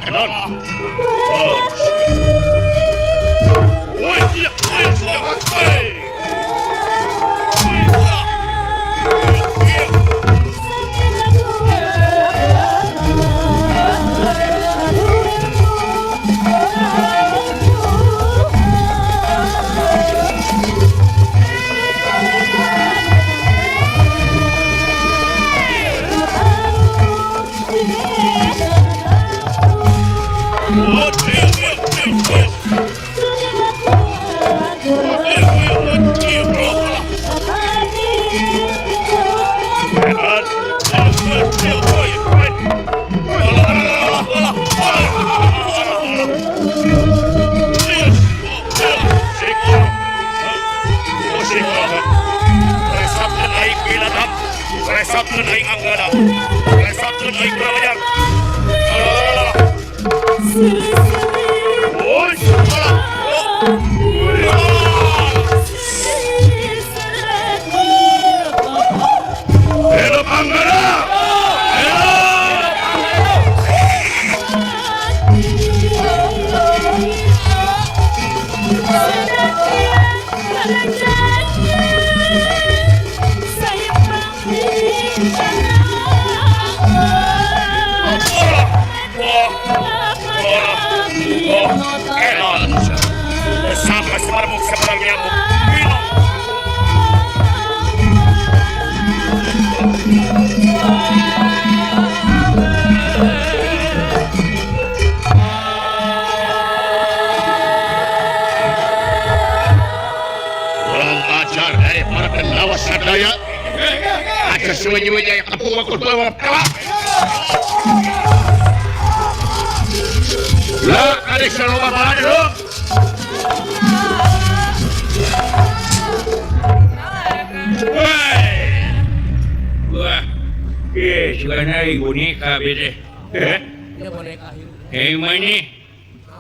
Speaker 3: Edan. Woi, iya, woi, woi.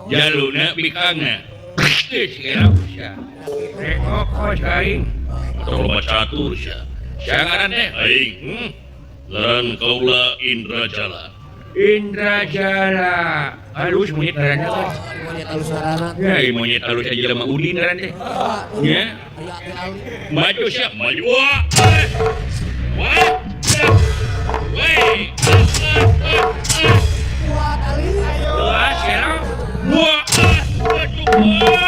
Speaker 3: Jaluna bikangna. Catur sia. Aing. Ngaran kaula Indra Jala. Indra Jala. Halus monyet ngaranna kan.
Speaker 2: Monyet halus ngaranna.
Speaker 1: Ya, monyet halus aja jelema Udin ngaran teh. Nya. Maju siap, maju. Wah. Wah. Weh. Wah, sekarang. Wah. Wah.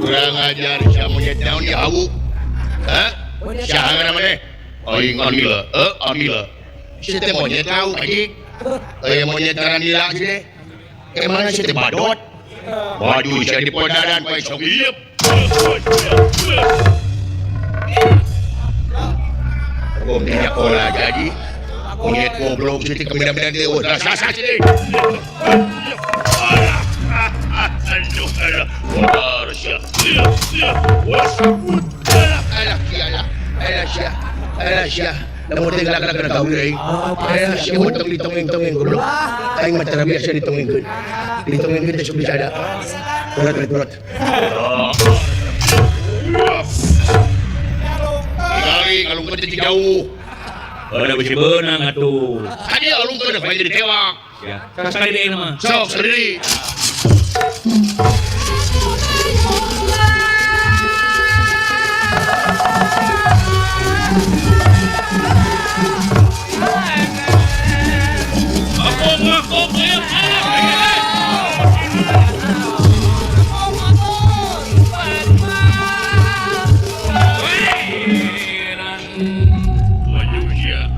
Speaker 3: Kurang ajar sia monyet naon di hawu. Hah? Saha ngaranna maneh? Aing Anila. Anila. Si teh monyet tahu anjing. Aya monyet ngaran Nila si teh. Emangna si teh badot? Waduh sia di podaran poe sok ieup. Bom tidak pola jadi. Monyet goblok si teh kemudian teh raksasa si teh. Aduh, aduh. Wah, sia. Wah, alah, sia, alah, sia. Alah, sia. Lamun teh galak-galak gawe aing. Alah, sia mun tong ditongeng-tongeng goblok. Aing mah tara biasa ditongengkeun. Ditongengkeun teh sok bisa ada. Berat, berat, berat. Kali ngalungkeun teh jauh.
Speaker 1: Ada bisi beunang atuh.
Speaker 3: Tadi alungkeun bae jadi tewak.
Speaker 1: Ya, sakali deui mah.
Speaker 3: Sok sendiri.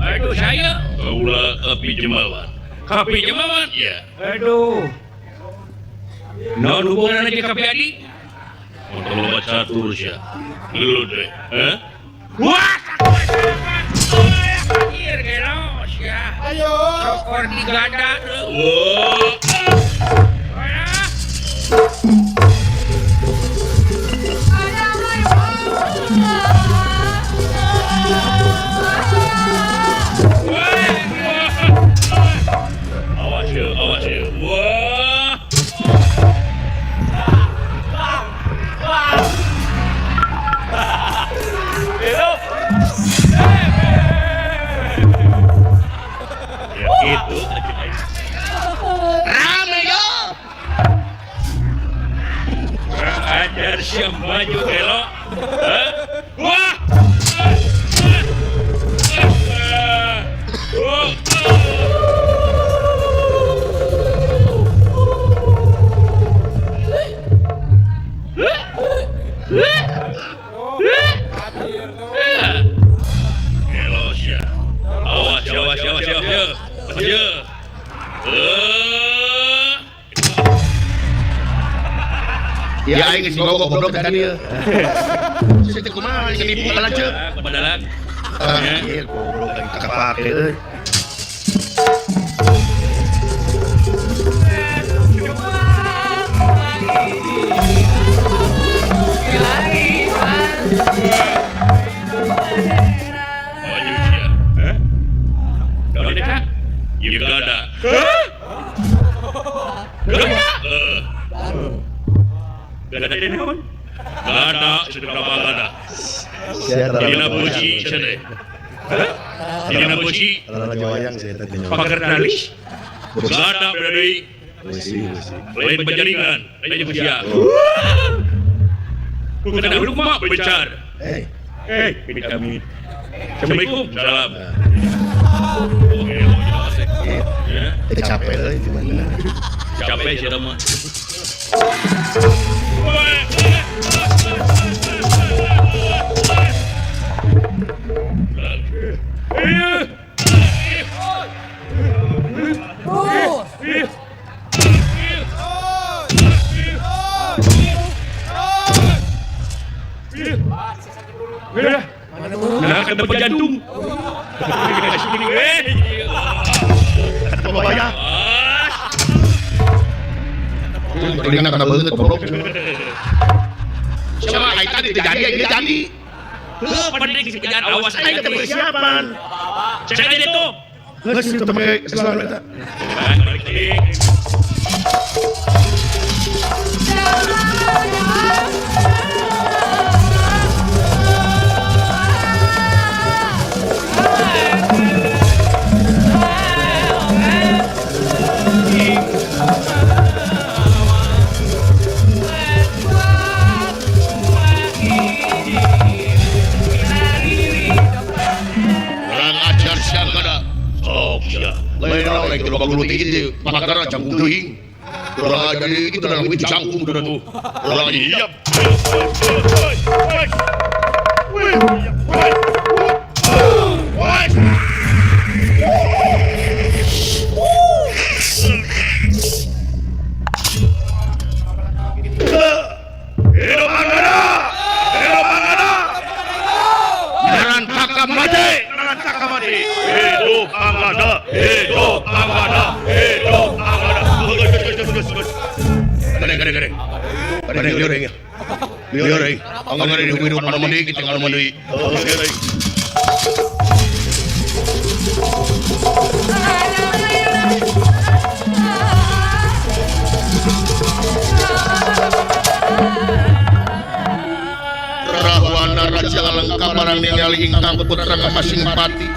Speaker 1: Aduh, saya
Speaker 3: kaula Kapi Jemawan.
Speaker 1: Kapi Jemawan?
Speaker 3: Ya.
Speaker 1: Aduh. Naon hubunganna jeung Kapi Adi?
Speaker 3: Motor loba catur sia. Gelut we. Hah?
Speaker 1: Wah, anjir gelos ya.
Speaker 2: Ayo.
Speaker 1: Cokor digada. Wah. Awas ya, awas ya. Wah. Ya gitu.
Speaker 3: Rame yo.
Speaker 1: Ajar siap maju gelo. Wah. Gelo sia. Awas awas awas awas. Awas.
Speaker 3: Ya aing geus gogo goblok tadi ieu. Sia teh kumaha geus nipu ka lanceuk.
Speaker 1: Badalag.
Speaker 3: Ah, ieu goblok aing teu kapake euy.
Speaker 1: Maju sia. Hah? Daun eta? Ieu gada. Hah? Gada. Gada teh naon? Gada sedekah gada. Dina puji sia teh. Hah? Dina puji.
Speaker 5: Wayang sia teh.
Speaker 1: Pagar nalis. Gada deui.
Speaker 5: Besi, besi.
Speaker 1: Lain penjaringan, lain jeung sia. Bukan dahulu mah bencar.
Speaker 5: Eh,
Speaker 1: Eh, kami. Assalamualaikum. Salam. Oke, ya.
Speaker 5: teh capek euy gimana?
Speaker 1: Capek sih mah.
Speaker 4: Terus.
Speaker 1: Nah, kena jantung.
Speaker 3: Bayar. Telinga kana beungeut goblok. Siapa aing tadi teu jadi aing teu jadi.
Speaker 1: Heuh, penting sih awas
Speaker 3: Aing teh persiapan.
Speaker 1: Saya itu.
Speaker 3: Geus teu make selalu eta. Kurang ajar sia kada. Sok sia. Lain lain teu loba gelut ieu pakara cangkung teuing. Kurang ajar ieu kitu dalam cangkung tuh. Kurang ajar hiap. Hidup Angada! Hidup Angada! Narantaka mati! Narantaka mati! Hidup Angada! Hidup Angada! Hidup Angada! Gede gede gede. Gede lieur aing. Lieur aing. Angada hidup hidup anu mandi kita anu mandi. Lieur aing. Rahwana Raja Alengka barang ningali ingkang putra kamasing pati.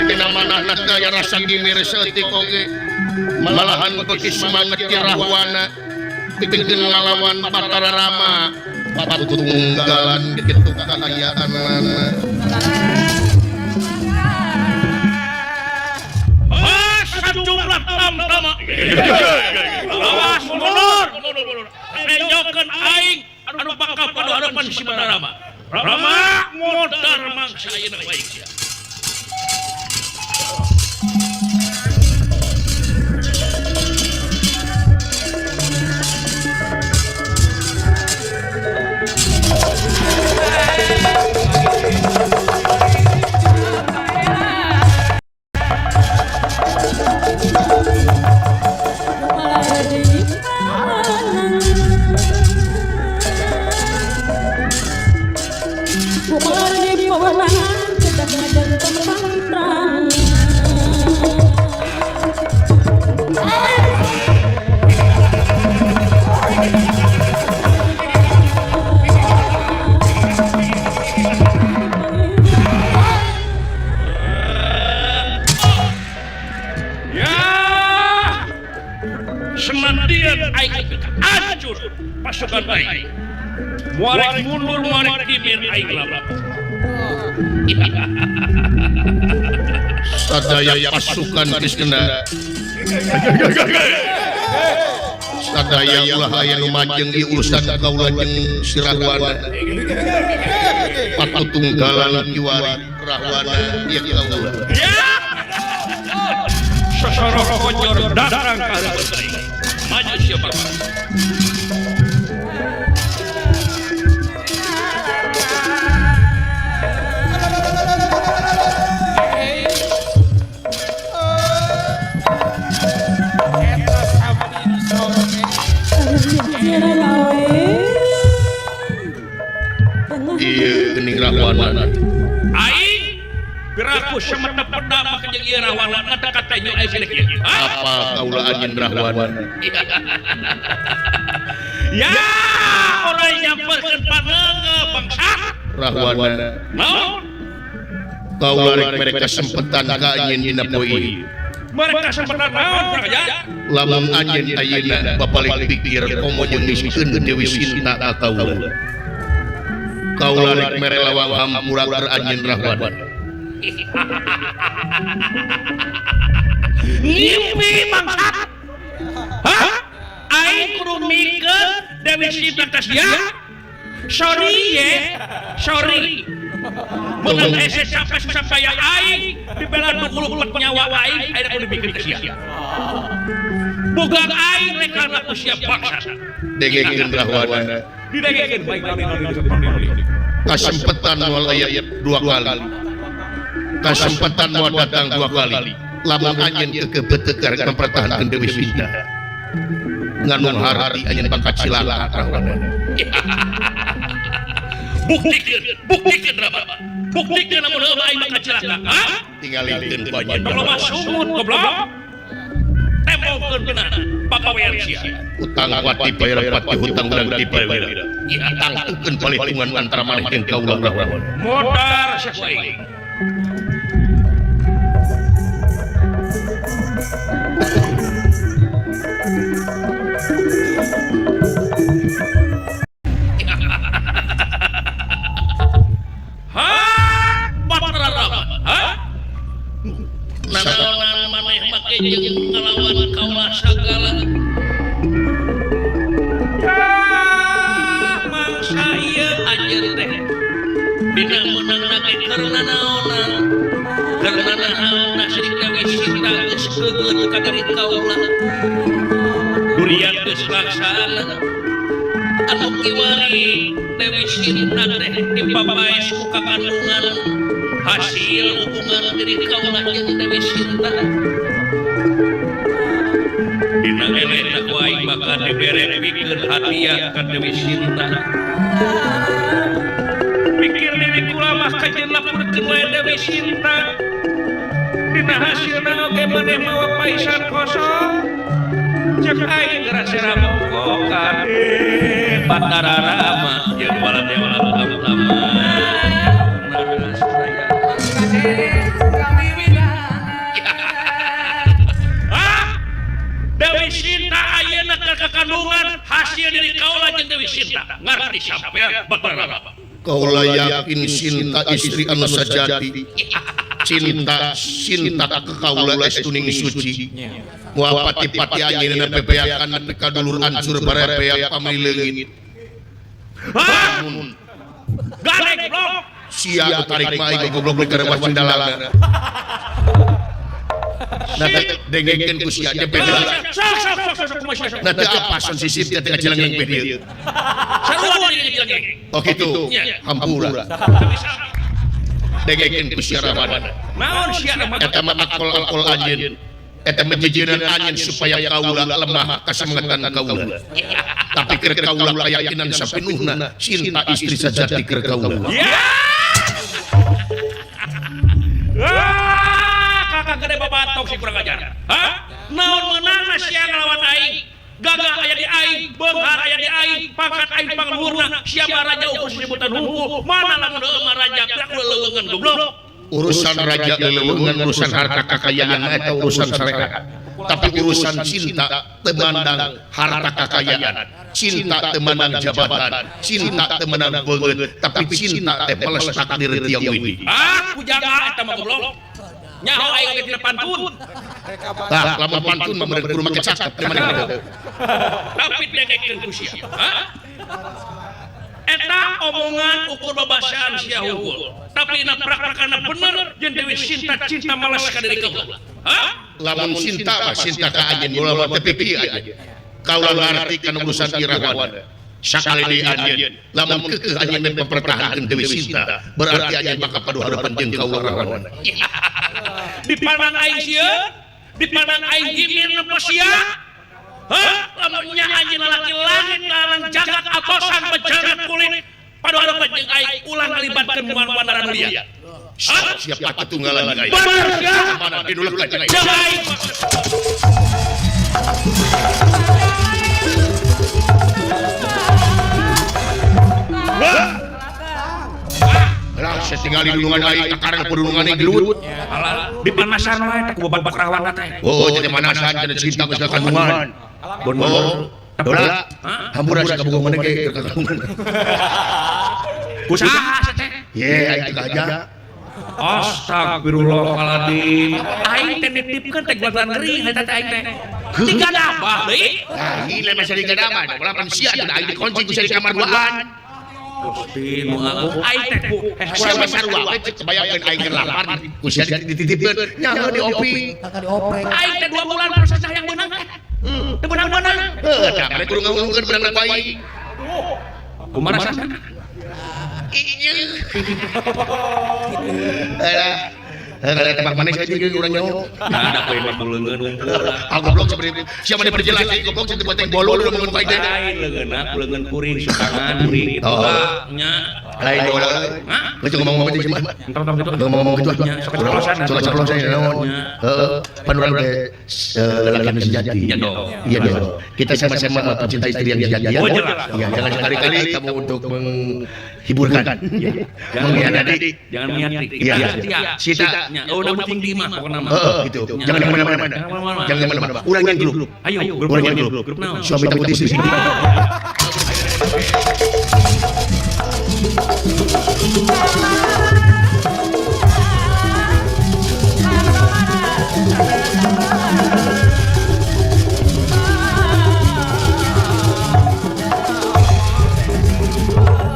Speaker 3: Dina manahna teh aya rasa gimir saeutik oge. Malahan beuki semangat ti Rahwana pikeun ngalawan Batara Rama. Patunggalan kitu kaayaanana.
Speaker 1: Ah, sajumlah tamtama. Awas mundur. Enjokeun aing anu bakal padu harapan si Batara Rama. Rama modar mangsa ayeuna baik sia. Senantian aing hancur pasukan aing. Muarek mundur muarek kibir aing lama.
Speaker 3: Sadaya pasukan Kiskenda. Sadaya ulah aya nu majeng di urusan kaula jeung si Rahwana. Patutunggalan kiwari Rahwana ieu kaula.
Speaker 1: Sosoro kocor datang ka hareupeun aing. Maju sia Bapak.
Speaker 3: Ieu geuning Rahwana.
Speaker 1: Aing piraku semetep peda make jeung ieu Rahwana teh katenyo aing silik ieu.
Speaker 3: Apa kaula anjeun Rahwana?
Speaker 1: Ya, orang nyamperkeun panenge bangsa.
Speaker 3: Rahwana.
Speaker 1: Naon?
Speaker 3: Kaula rek mere kasempetan ka anjeun dina poe ieu.
Speaker 1: Mereka sempetan naon raja?
Speaker 3: Lamun anjeun ayeuna bapalik pikir komo jeung disikeun Dewi Sinta ka kaula. Kaula rek mere lawang hampura keur anjeun Rahwana.
Speaker 1: Ngimpi bangsat. Hah? Aing kudu mikeun Dewi Sinta ka sia? Sorry ye, sorry. Menang hese sampai susah payah aing dibela 24 nyawa aing aing kudu mikeun ka sia. Boga aing rek kana ku sia bangsat.
Speaker 3: Dengekeun Rahwana.
Speaker 1: Didengekeun baik
Speaker 3: Kasempetan moal aya dua kali. Kasempetan moal datang dua kali. Lamun anjeun kekebetekar mempertahankan Dewi Sinta. Nganung harti anjeun bakal cilaka Rahwana.
Speaker 1: Buktikeun, buktikeun Rahwana. Buktikeun lamun heueuh aing bakal cilaka. Hah?
Speaker 3: Tingalikeun ku anjeun.
Speaker 1: Goblok sungut goblok. Tempokeun beunana pagawean sia.
Speaker 3: Utang pati bayar pati hutang urang dibayar. Tangtukeun palitungan antara maneh jeung kaula Rahwana.
Speaker 1: Modar sia ku aing. Hah? Batara Rahwana. Hah? Nanaonan maneh make jeung ngalawan kaula sagala. Ah, mangsa ieu anjeun teh. Dina meunangna ge keur nanaonan. Karena naon nasib Dewi Sinta geus keungeut ka diri kaula. Durian geus laksana. Anu kiwari Dewi Sinta teh dipapaes ku kakandungan. Hasil hubungan diri kaula jeung Dewi Sinta. Dina elehna ku aing bakal dibere pikeun hadiah ka Dewi Sinta. Pikir diri kula mah kajeun lapurkeun wae Dewi Sinta. Dina hasilna oge maneh mawa paisan kosong. Cek aing geura sera mokokan. Batara Rama jeung bala dewa utama. Hah? Dewi Sinta ayeuna keur kakandungan hasil diri kaula jeung Dewi Sinta. Ngarti sampean Batara Rama.
Speaker 3: Kaula yakin Sinta istri anu sajati. Cinta Sinta ka kaula estuning suci. Moal pati-pati anjeunna bebeakan ka dulur ancur barebeak pamili leungit.
Speaker 1: Hah? Galek blok.
Speaker 3: Sia tarik mah aing goblok keur rewas dalalna. Nah dengekeun ku sia jeung beda.
Speaker 1: Sok sok sok sok kumaha sok.
Speaker 3: Nah teu apa son sisip teh ngajilengeng beh dieu.
Speaker 1: Sarua di ngajilengeng.
Speaker 3: Oh kitu. Hampura. Dengekeun ku sia Rahwana.
Speaker 1: Naon sia Rahwana?
Speaker 3: Eta mah akol-akol anjeun. Eta mah jejeunan anjeun supaya kaula lemah kasemangetan kaula. Tapi keur kaula kayakinan sapinuhna Sinta istri sajati keur kaula.
Speaker 1: Ya. Ah, kakak gede babatok si kurang ajar. Hah? Naon meunangna sia ngalawan aing? Gagah aya di aing, beunghar aya di aing, pangkat aing pangluhurna, siapa raja ukur sebutan hungkul, mana lamun heueuh mah raja piraku leuleungeun goblok.
Speaker 3: Urusan raja leleuweungan urusan harta kekayaan eta urusan syariat. Tapi urusan cinta teu mandang harta kekayaan, cinta teu mandang jabatan, cinta teu mandang beungeut, tapi cinta teh bales takdir tiang widi.
Speaker 1: Ah, pujangga eta mah goblok. Nyaho aing ge tina pantun.
Speaker 3: Tah, lamun pantun mah meureun kudu make cakep teh maneh.
Speaker 1: Tapi dengekeun ku sia. Hah? Eta omongan ukur babasaan sia unggul. Tapi na prak-prakana bener jeung Dewi Sinta cinta malas ka diri kaula. Hah?
Speaker 3: Lamun cinta mah cinta ka anjeun ulah mah teu pipi anjeun. Kaula ngarti kana urusan Irawana. Sakali deui anjeun, lamun keukeuh anjeun mempertahankeun Dewi Sinta, berarti anjeun bakal padu harapan jeung kaula Rahwana.
Speaker 1: Dipandang aing sieun, dipandang aing gimir nempo sia. Hah? Lamun nya anjeun lalaki langit larang jagat atosan bejangan kulit padu harapan jeung aing ulah ngalibatkeun wan-wanaran liya.
Speaker 3: Siap patunggalan aing.
Speaker 1: Bener sia.
Speaker 3: Mana diduleukeun aing.
Speaker 1: Jeung aing.
Speaker 3: Lah setinggali dulungan aing kakarang pedulungan aing gelut.
Speaker 1: Alah, dipanasan wae teh ku babak Rahwana teh.
Speaker 3: Oh, jadi manasan jadi cinta geus kandungan. Oh, dola. Hampura si kabogoh maneh ge keur kandungan.
Speaker 1: Ku saha teh?
Speaker 3: Ye, aing teh aja.
Speaker 1: Astagfirullahaladzim. Aing teh nitipkeun teh guatan gering eta teh aing teh. Tiga dabah deui.
Speaker 3: Nah, gila masa tiga dabah. Delapan sia teh aing dikunci ku sia di kamar duaan.
Speaker 1: Gusti nu agung aing teh ku
Speaker 3: sia mah sarua we cek bayangkeun aing keur lapar ku sia dititipkeun nyaho diopi.
Speaker 4: Kakak dioprek.
Speaker 1: Aing teh 2 bulan proses yang beunang teh. Teu beunang-beunang.
Speaker 3: Heuh, tah mane kudu ngomongkeun beunang ku aing.
Speaker 1: Kumaha rasana?
Speaker 3: Ieu. Alah. Heuh, tebak maneh saya jeung urang nyaho.
Speaker 1: Nah, ada poin mah leungeun wungkul.
Speaker 3: Ah goblok seperti sia mah diperjelas aing goblok sia teh bolo lu ngomongkeun ku aing teh.
Speaker 1: Lain leungeunna, leungeun kuring sukangan kuring.
Speaker 3: Oh.
Speaker 1: Nya.
Speaker 3: Lain bola.
Speaker 1: Hah?
Speaker 3: Geus ngomong-ngomong teh mah.
Speaker 1: Entong gitu.
Speaker 3: Ngomong-ngomong gitu.
Speaker 1: Nya, sok ceplosan.
Speaker 3: Sok ceplosan naon. Heeh, pan urang teh lalaki nu sejati.
Speaker 1: Iya dong.
Speaker 3: Iya dong. Kita sama-sama pecinta istri yang sejati.
Speaker 1: Oh, jelas.
Speaker 3: Iya, jangan sekali-kali kamu untuk menghiburkan.
Speaker 1: Jangan
Speaker 3: Mengkhianati.
Speaker 1: Jangan mengkhianati.
Speaker 3: Iya.
Speaker 1: Setia.
Speaker 3: Sita.
Speaker 1: Nya, oh, udah penting di mah pokokna mah.
Speaker 3: Heeh, gitu. Jangan kemana-mana.
Speaker 1: Jangan kemana-mana.
Speaker 3: Jangan kemana-mana. Urang yang grup.
Speaker 1: Ayo, grup
Speaker 3: Urang yang grup.
Speaker 1: Grup naon?
Speaker 3: Suami takut istri.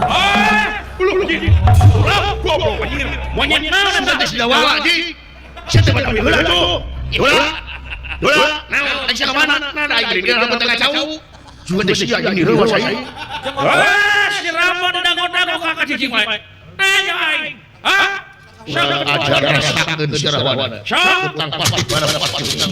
Speaker 1: Ah, belum jadi. Ulah, goblok anjir. Monyet naon eta
Speaker 3: Teh sidawala ji. Sia teh pada heula tuh. Heula. Heula. Naon aing sia ka mana? Nah, aing geuning rambut teh ngacau. Juga teh sia aing heula saya.
Speaker 1: Ah, si Rama dago-dago ka cicing wae. Ayo aing. Hah?
Speaker 3: Ajar rasakeun sia Rahwana.
Speaker 1: Sok.
Speaker 3: Utang pasti pada pasti.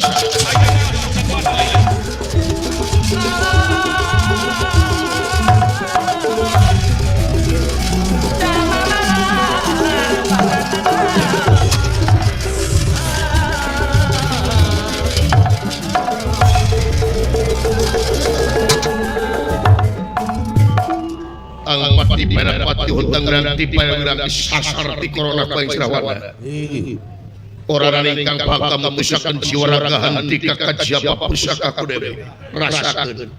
Speaker 3: Ang pati pati hutang ranti parang disasar ti corona ku aing Rahwana. Orang ingkang bakal memusakan jiwa raga henti kakak siapa pusaka ku dewe. Rasakeun.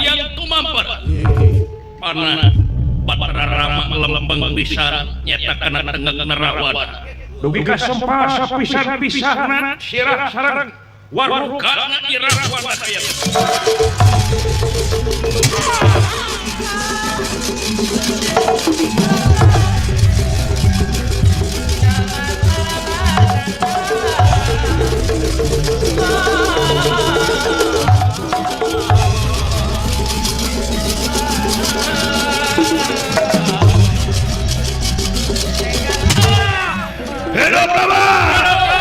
Speaker 1: Yang tumamper panah Batara Rama lembeng pisan nyata kana tengen nerawan dugi ka sempal sapisan-pisahna sirah sareng warukana irawan aya.
Speaker 3: Hidup Rama!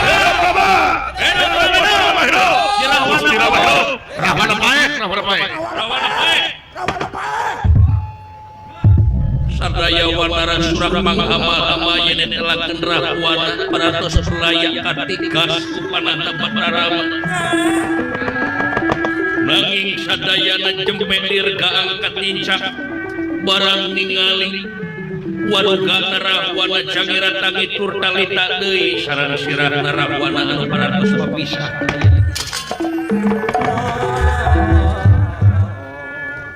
Speaker 3: Hidup Rama! Hidup Rama! Hidup! Hidup! Rahwana paeh, Rahwana paeh.
Speaker 1: Rahwana paeh. Rahwana paeh. Sadaya wanara surah manghama-hama yen telakeun Rahwana parantos perlaya katigas ku panah Bathara. Nanging sadayana jempe dirga angkat nincak barang ningali warga Rahwana jangira tangi tur talita deui sareng sirahna Rahwana anu parantos papisah.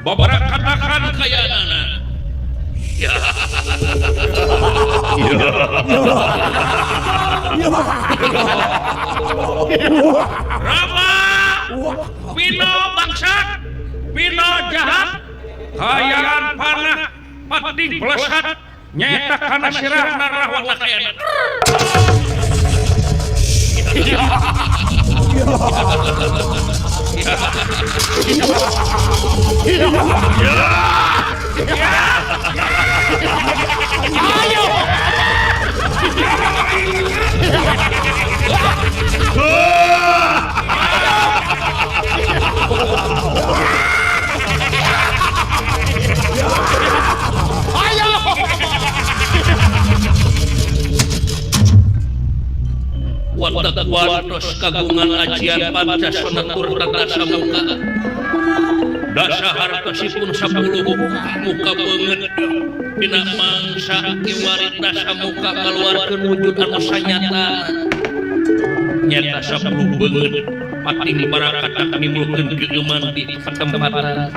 Speaker 1: Babara katakan kayanana. Ya. Rama, Pino bangsat, Pino jahat, kayangan panah pating pelesat, nyaeta kana sirahna Rahwana kayanana. Ayo. Ayo. Watak watos kagungan ajian pancasona tur tata samuka. Dasa hartosipun 10 muka beungeut dina mangsa kiwari dasa muka kaluarkeun wujud anu sanyata. Nyata 10 beungeut pating barakatak nimbulkeun geueuman di patempatan.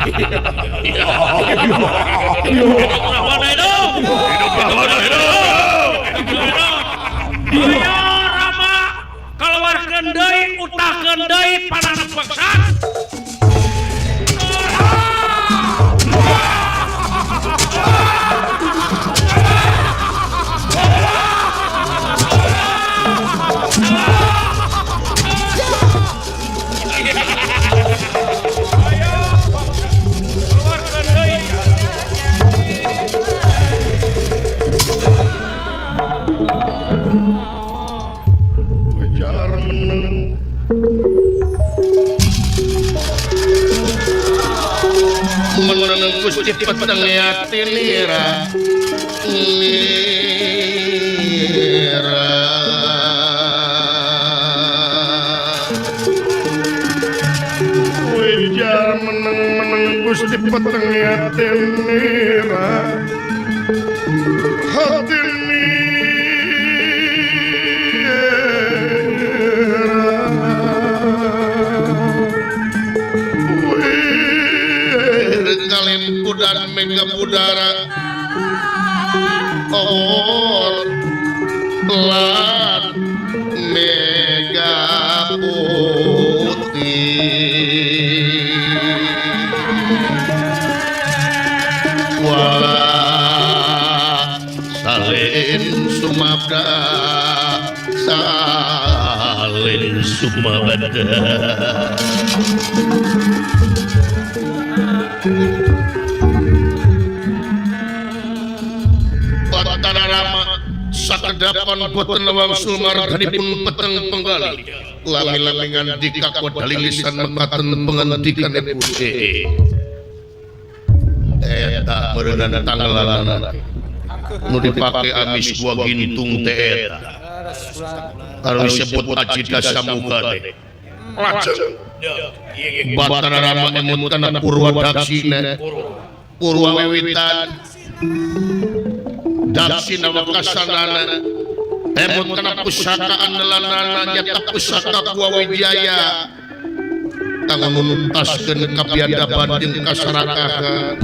Speaker 1: Hidup Rahwana hidup!
Speaker 3: Hidup Rahwana hidup!
Speaker 1: Ayo Rama, keluarkeun deui, utahkeun deui panah bangsat.
Speaker 3: Meneng Gusti peteng ati nira nira wejar meneng meneng Gusti peteng ati nira hati dan mega udara or lan mega putih wah salin sumabda salin sumabda. Batara Rama sakedapan boten wangsul marganipun peteng penggali lami-lami ngandika kodalilisan mekaten pengandikanipun eta meureunana tanggalanana nu dipake amis gua gintung teh eta anu disebut aji dasamuka teh lajeng Batara Rama emut kana Purwa Daksina Purwa Wiwitan Daksina wekasanana emut kana pusaka andelanana nyata pusaka Gua Wijaya kanggo nuntaskeun kabiadaban jeung kasarakahan.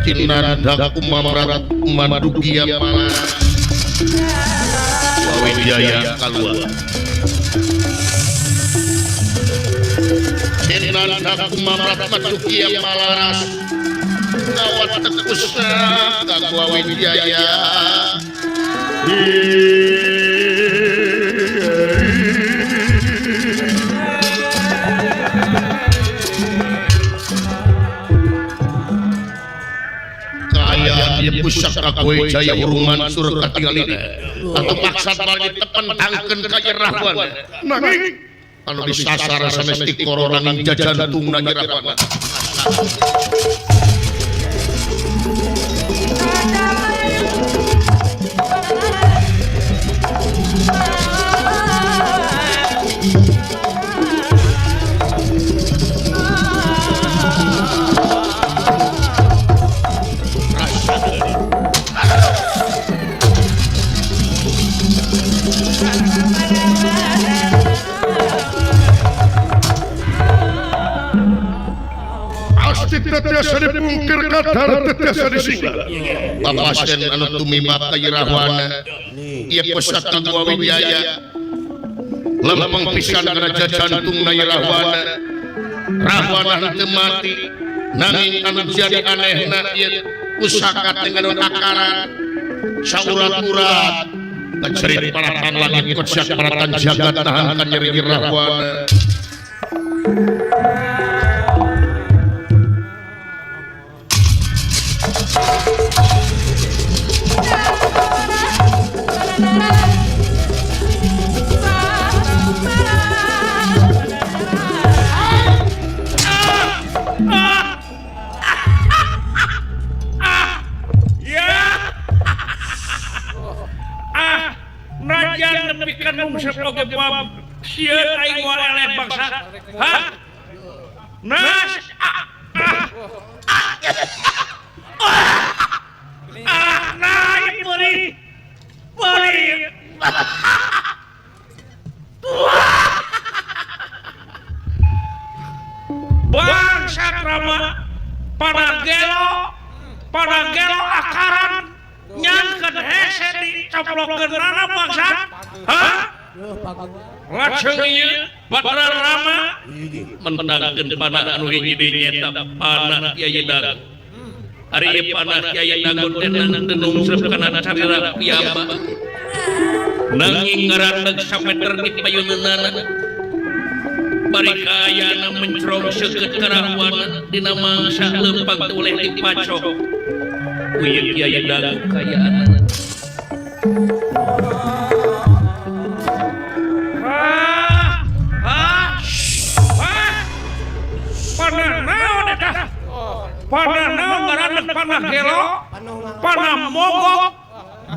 Speaker 3: Tinanda kumamrat madugia pala Wijaya kaluar Tinanda kumamrat madugia palaras ngawat tekusna ka Wijaya. Pusaka kowe jaya urung mansur katingali atau maksad bali tepentangkeun ka Rahwana nanging anu disasar sanes tikoro nanging jajantungna Rahwana.
Speaker 6: Tiasa dipungkir kadar tiasa disinggal.
Speaker 3: Papasen anu tumiba ka Rahwana ieu pusaka Gua Wijaya lempeng pisan kana jajantungna Rahwana. Rahwana henteu mati nanging anu jadi anehna ieu pusaka teh ngandung akaran saurat-urat kacerit paratan langit kocak paratan jagat nahan ka nyeri Rahwana.
Speaker 1: Bangsa Rama pada gelo akaran nyangkeun hese dicoplokeunana bangsa. Hah? Lajeng ieu Batara Rama menangkeun panah anu hiji deui nyaeta panah Kyai Dago. Ari ieu panah Kyai Dago teh nungsrep kana carira piyambak. Nanging ngaraneg sameter di payuneunana. Bari kaayana mencrong seukeut ka Rahwana dina mangsa leumpang teu uleh dipacok. Uyeuh Kyai Dago kayaana. Panah naon ngaranna panah gelo, panah mogok,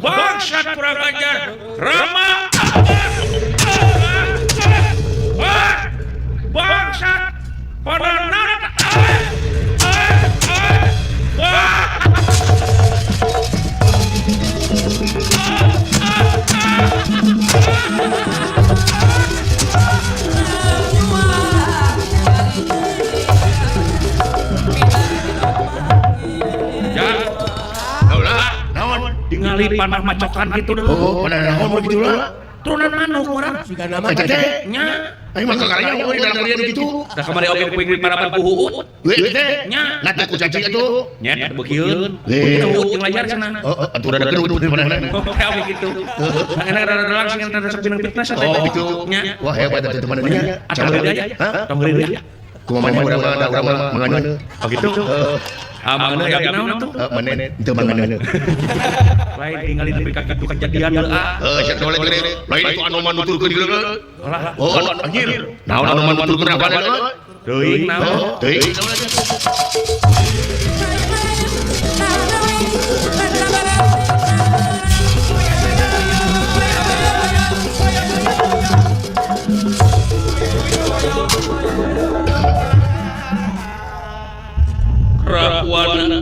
Speaker 1: bangsat kurang ajar, Rama, bangsat, panah naon, ningali panah macokan gitu dulu.
Speaker 3: Oh, panah naon begitu lah.
Speaker 1: Turunan manuk urang.
Speaker 5: Siga nama teh.
Speaker 1: Nya.
Speaker 3: Aing mah kakarya we dalam kalian begitu.
Speaker 1: Da kamari oge kuing parapan ku huut.
Speaker 3: We teh.
Speaker 1: Nya.
Speaker 3: Nah teh ku cacing atuh.
Speaker 1: Nya beukieun. Huut jeung layar cenah.
Speaker 3: Oh, atuh rada gelut di mana-mana.
Speaker 1: Oh, kayak begitu. Mangana rada langsung rada sok jeneng fitnah teh.
Speaker 3: Oh, gitu.
Speaker 1: Nya.
Speaker 3: Wah, hebat atuh teman nya.
Speaker 1: Atau ya. Hah? Tong ya.
Speaker 3: Kumaha urang mah da urang mah mangan.
Speaker 1: Oh gitu. Ah, mangan ya naon atuh?
Speaker 3: Maneh teu mangan.
Speaker 1: Lain tingali nepi ka kitu kejadian heula.
Speaker 3: Heuh, sia teh lain itu anu manuturkeun di leuleut. Oh, anjir. Naon anu manuturkeun apa deui?
Speaker 1: Teuing naon?
Speaker 3: Teuing.
Speaker 1: Rahwana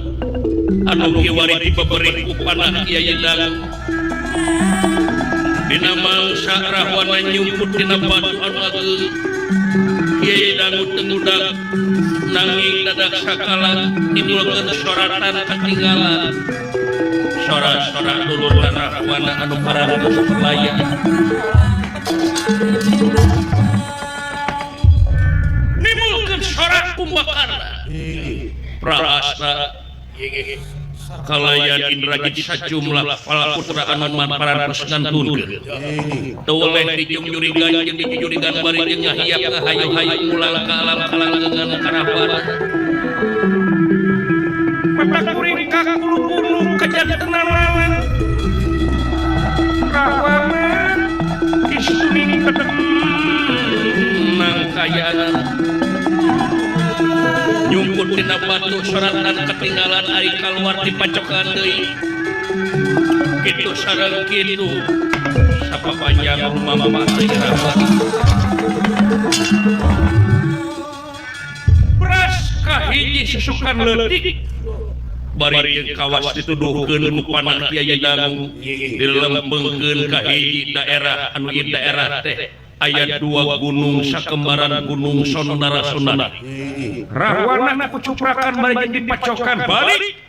Speaker 1: anu kiwari dibeberi ku panah Kyai Dago. Dina mangsa Rahwana nyumput dina batu anu ageung. Kiai Dangu tengudak nanging dadak sakala nimbulkeun soratan katinggalan. Sora-sora dulur Rahwana anu parantos perlaya. Nimbulkeun sorak Kumbakarna. Prahasta kalayan Indrajit sajumlah para putra Anoman parantos ngantunkeun. Teu weleh dijungjurigan jeung dijujurigan bari jeung ngahiap ngahayu-hayu pulang ka alam kalanggengan Karahwana. Mata kuring ka kulu-kulu kajantenan Rahwana istuning tenang kayangan. Nyumput dina batu soratan ketinggalan ari kaluar dipacokan deui. Kitu sareng kitu sapapanjang lumamah teh Rahwana. Beras kahiji susukan leutik bari jeung kawas dituduhkeun ku panah Kiai Dangu dilempengkeun ka hiji daerah anu ieu daerah teh aya dua gunung sakembaran gunung Sondara Sondari. Rahwana kucuprakan bari jeung dipacokan balik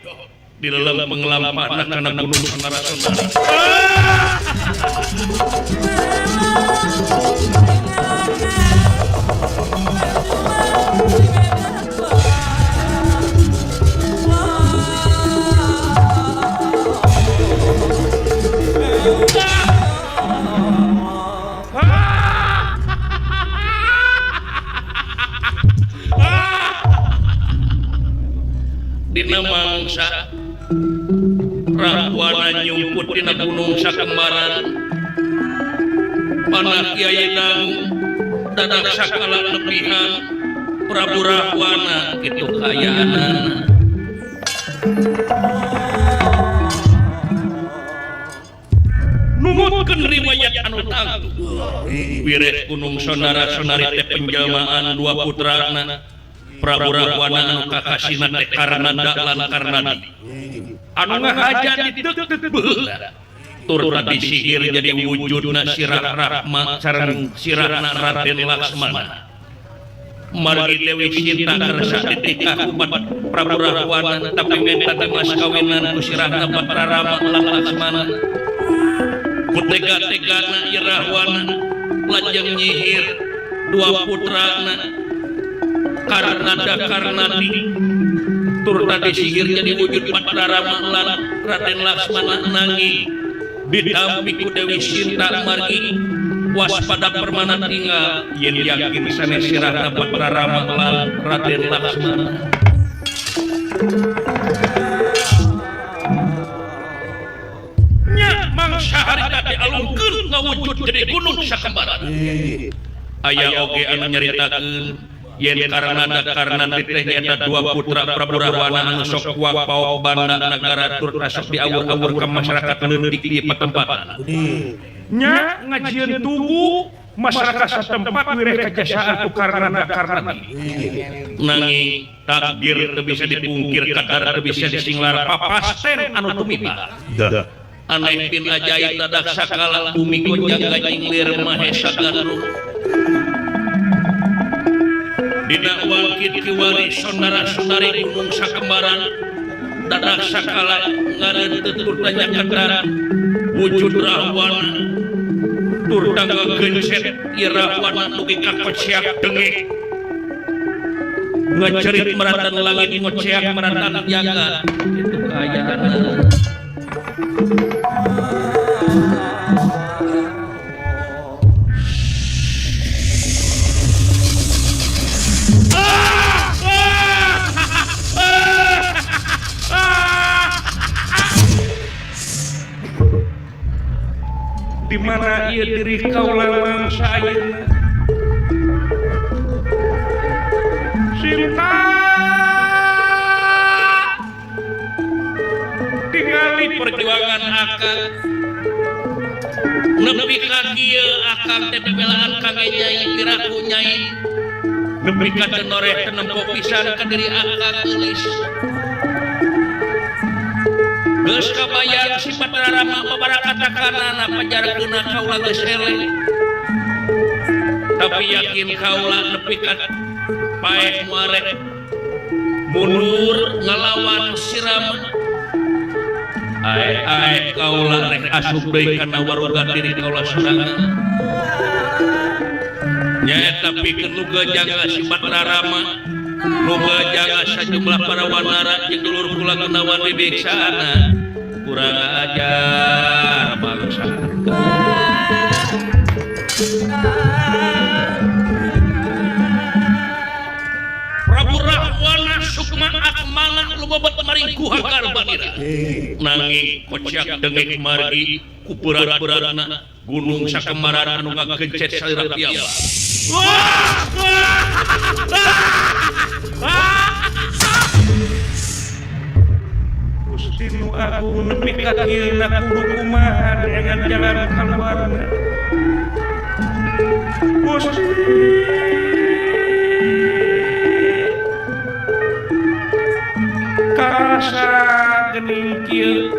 Speaker 1: dilelempeng lampahna kana gunung Sondara Sondari. Dina mangsa Rahwana nyumput dina gunung sakembaran panah Kiai Dangu dadak sakala lebihan Prabu Rahwana kitu kayaanana. Numutkeun riwayat anu tangtu wireh gunung Sondara Sondari teh penjelmaan dua putrana Prabu Rahwana anu kakasina teh Karnada lan Karnadi anu ngahaja diteuk-teuk baheula tur disihir jadi wujudna Sirah Rahma sareng sirahna Raden Laksmana. Margi Dewi Sinta karsa ditikah ku Prabu Rahwana tapi menta teh mas kawinan ku sirahna Batara Rama lan Laksmana. Ku tega-tegana ieu Rahwana lajeng nyihir dua putrana Karnada Karnadi tur tadi sihir jadi wujud Batara Rama lan Raden Laksmana nanging ditampi ku Dewi Sinta margi waspada permana tinggal yen yakin sanes sirahna Batara Rama lan Raden Laksmana. Nya mangsa harita dialungkeun ngawujud jadi gunung sakembaran. Aya oge anu nyaritakeun yen Karnada Karnadi teh nyaeta dua putra Prabu Rahwana anu sok kuak paok banda nagara tur sok diawur-awur ka masyarakat leutik di patempatan. Nya ngajieun tugu masyarakat satempat wireh kajasaan ku Karnada Karnadi. Nanging takdir teu bisa dipungkir kadar teu bisa disinglar papasten anu tumiba. Aneh bin ajaib dadak sakala bumi gonjang ganjing lir mahesa gandrung. Dina wangkit kiwari sondara sondari gunung sakembaran dadak sakala ngareuteuh tur tanya wujud Rahwana tur tangga gencet ieu Rahwana dugi ka koceak dengek ngecerit meratan langit ngoceak meratan jagat itu kaayaan. Di mana ieu diri kaula mangsa ayeuna Sinta tingali perjuangan akang nepi ka kieu akang teh bebelaan ka nyai piraku nyai nepi ka teu noreh teu nempo pisan ka diri akang geulis. Geus kabayang si Batara Rama babaraka takanana pajarkeunna kaula geus eleh. Tapi yakin kaula nepi ka paeh muarek mundur ngalawan sirama. Ae kaula rek asup deui kana waruga diri kaula sorangan. Nyaeta pikeun nu jaga si Batra Rama, nu jaga sajumlah para wanara jeung dulur kula gunawan bibiksaana. Kurang ajar bangsa. Prabu Rahwana Sukma Akmala lumebet maring guha Garbanira. Nanging kocak dengek margi ku berat-beratna gunung sakemaran anu ngagencet salira piyambak. Gusti nu agung nepi ka kieu kudu kumaha dengan jalan kaluarna. Gusti karasa geuning kieu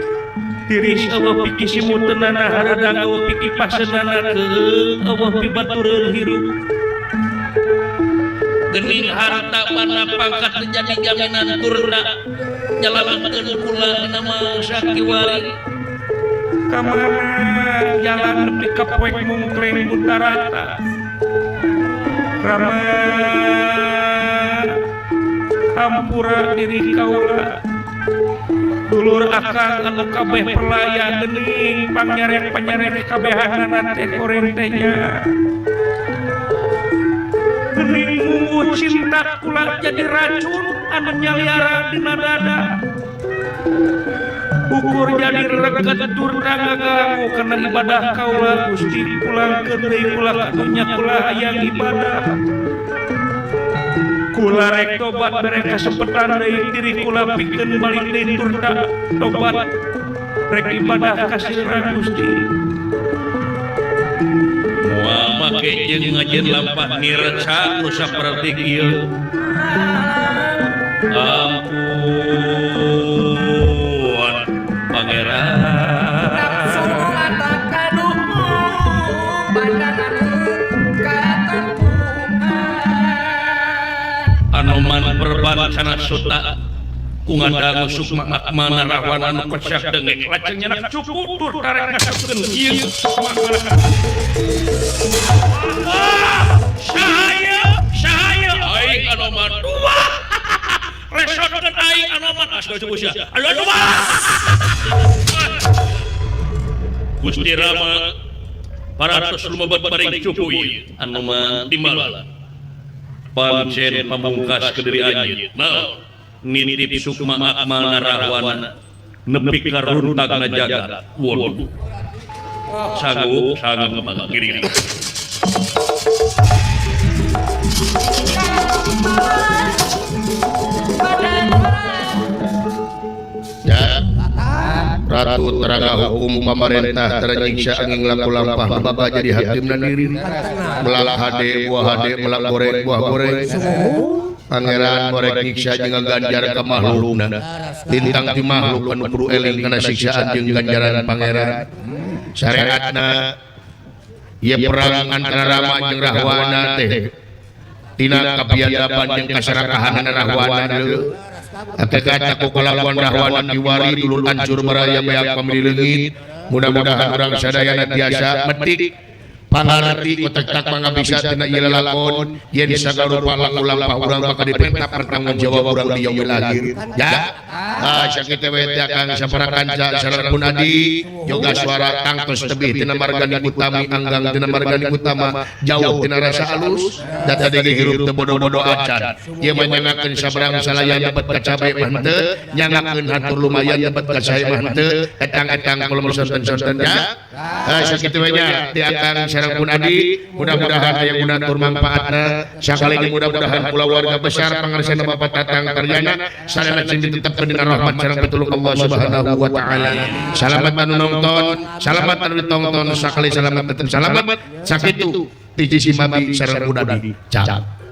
Speaker 1: tiris eueuh pikisimuteunana hareudang eueuh pikipaseunana keueung eueuh pibatureun hirup. Gening harta mana pangkat menjadi jaminan turna nyalametkeun kula dina mangsa kiwari. Ka mana jalan nepi ka poek mungkleng butarata. Rama hampura diri kaula. Dulur akang anu kabeh perlaya geuning panyarek-panyarek kabehanana teh koreng teh nya. Geuning munggu cinta kula jadi racun anu nyaliara dina dada. Ukur jadi reget turna ngaganggu kana ibadah kaula Gusti pulangkeun deui kula ka dunya kula hayang ibadah. Kula rek tobat bere kasempetan deui diri kula pikeun balik deui turna tobat rek ibadah ka sirna Gusti. Moal make jeung ngajeun lampah nireca nu saperti ieu. Ampun Pangeran.
Speaker 4: Nafsu atakaduh badan katampungan.
Speaker 1: Anoman perban sana suta ku ngadangu Sukma Akmana Rahwana anu kocak dengek lajeng nyenak cupu tur tarek ngasupkeun ieu Sukma Akmana. Sahaya sahaya aing Anoman dua resotkeun aing Anoman asal cupu sia aduh dua. Gusti Rama paratos lumebet maring cupu ieu Anoman timbal pancen pamungkas ke diri anjeun naon nitip Sukma Akmana Rahwana nepi ka runtagna jagat. Waduh sanggup sanggup ngiring.
Speaker 3: Ya Ratu teraga hukum pamarentah ternyiksa angin laku lampah baba jadi hakimna diri melak hade buah hade melak goreng buah goreng pangeran goreng nyiksa jeung ganjar ka makhlukna lintang ti makhluk anu kudu eling kana siksaan jeung ganjaran pangeran syariatna ieu perang antara Rama jeung Rahwana teh tina kabiadaban jeung kasarakahanna Rahwana deui. Hakikat ku kalakuan Rahwana kiwari dulur hancur baraya beak pamili leungit. Mudah-mudahan urang sadayana tiasa metik pangarti kotak mangabisa tina ieu lalakon yen sagala rupa laku lampah urang bakal diperintah pertanggung jawab urang di yaumil akhir. Ya. Ah sakitu we teh Kang sapara kanca sareng pun adi yoga suara tangtos tebih tina margani utami anggang tina margani utama jauh tina rasa alus da tadi ge hirup teu bodo-bodo acan. Ieu mah nyangakeun sabrang salaya nyebet ka cabe mah henteu, nyangakeun hatur lumayan nyebet ka sae mah henteu, etang-etang kulum sonten-sonten ya. Ah sakitu we nya teh Kang sareng pun adi mudah-mudahan aya guna tur manfaatna sakali ge mudah-mudahan kulawarga besar pangarsana Bapak Tatang Karyana sadayana cing ditetepkeun dina rahmat sareng pitulung Allah Subhanahu wa taala. Salamat anu nonton, salamat anu ditonton, sakali salamat tetep salamat. Sakitu ti Sisi Mami sareng Pun Adi. Cap.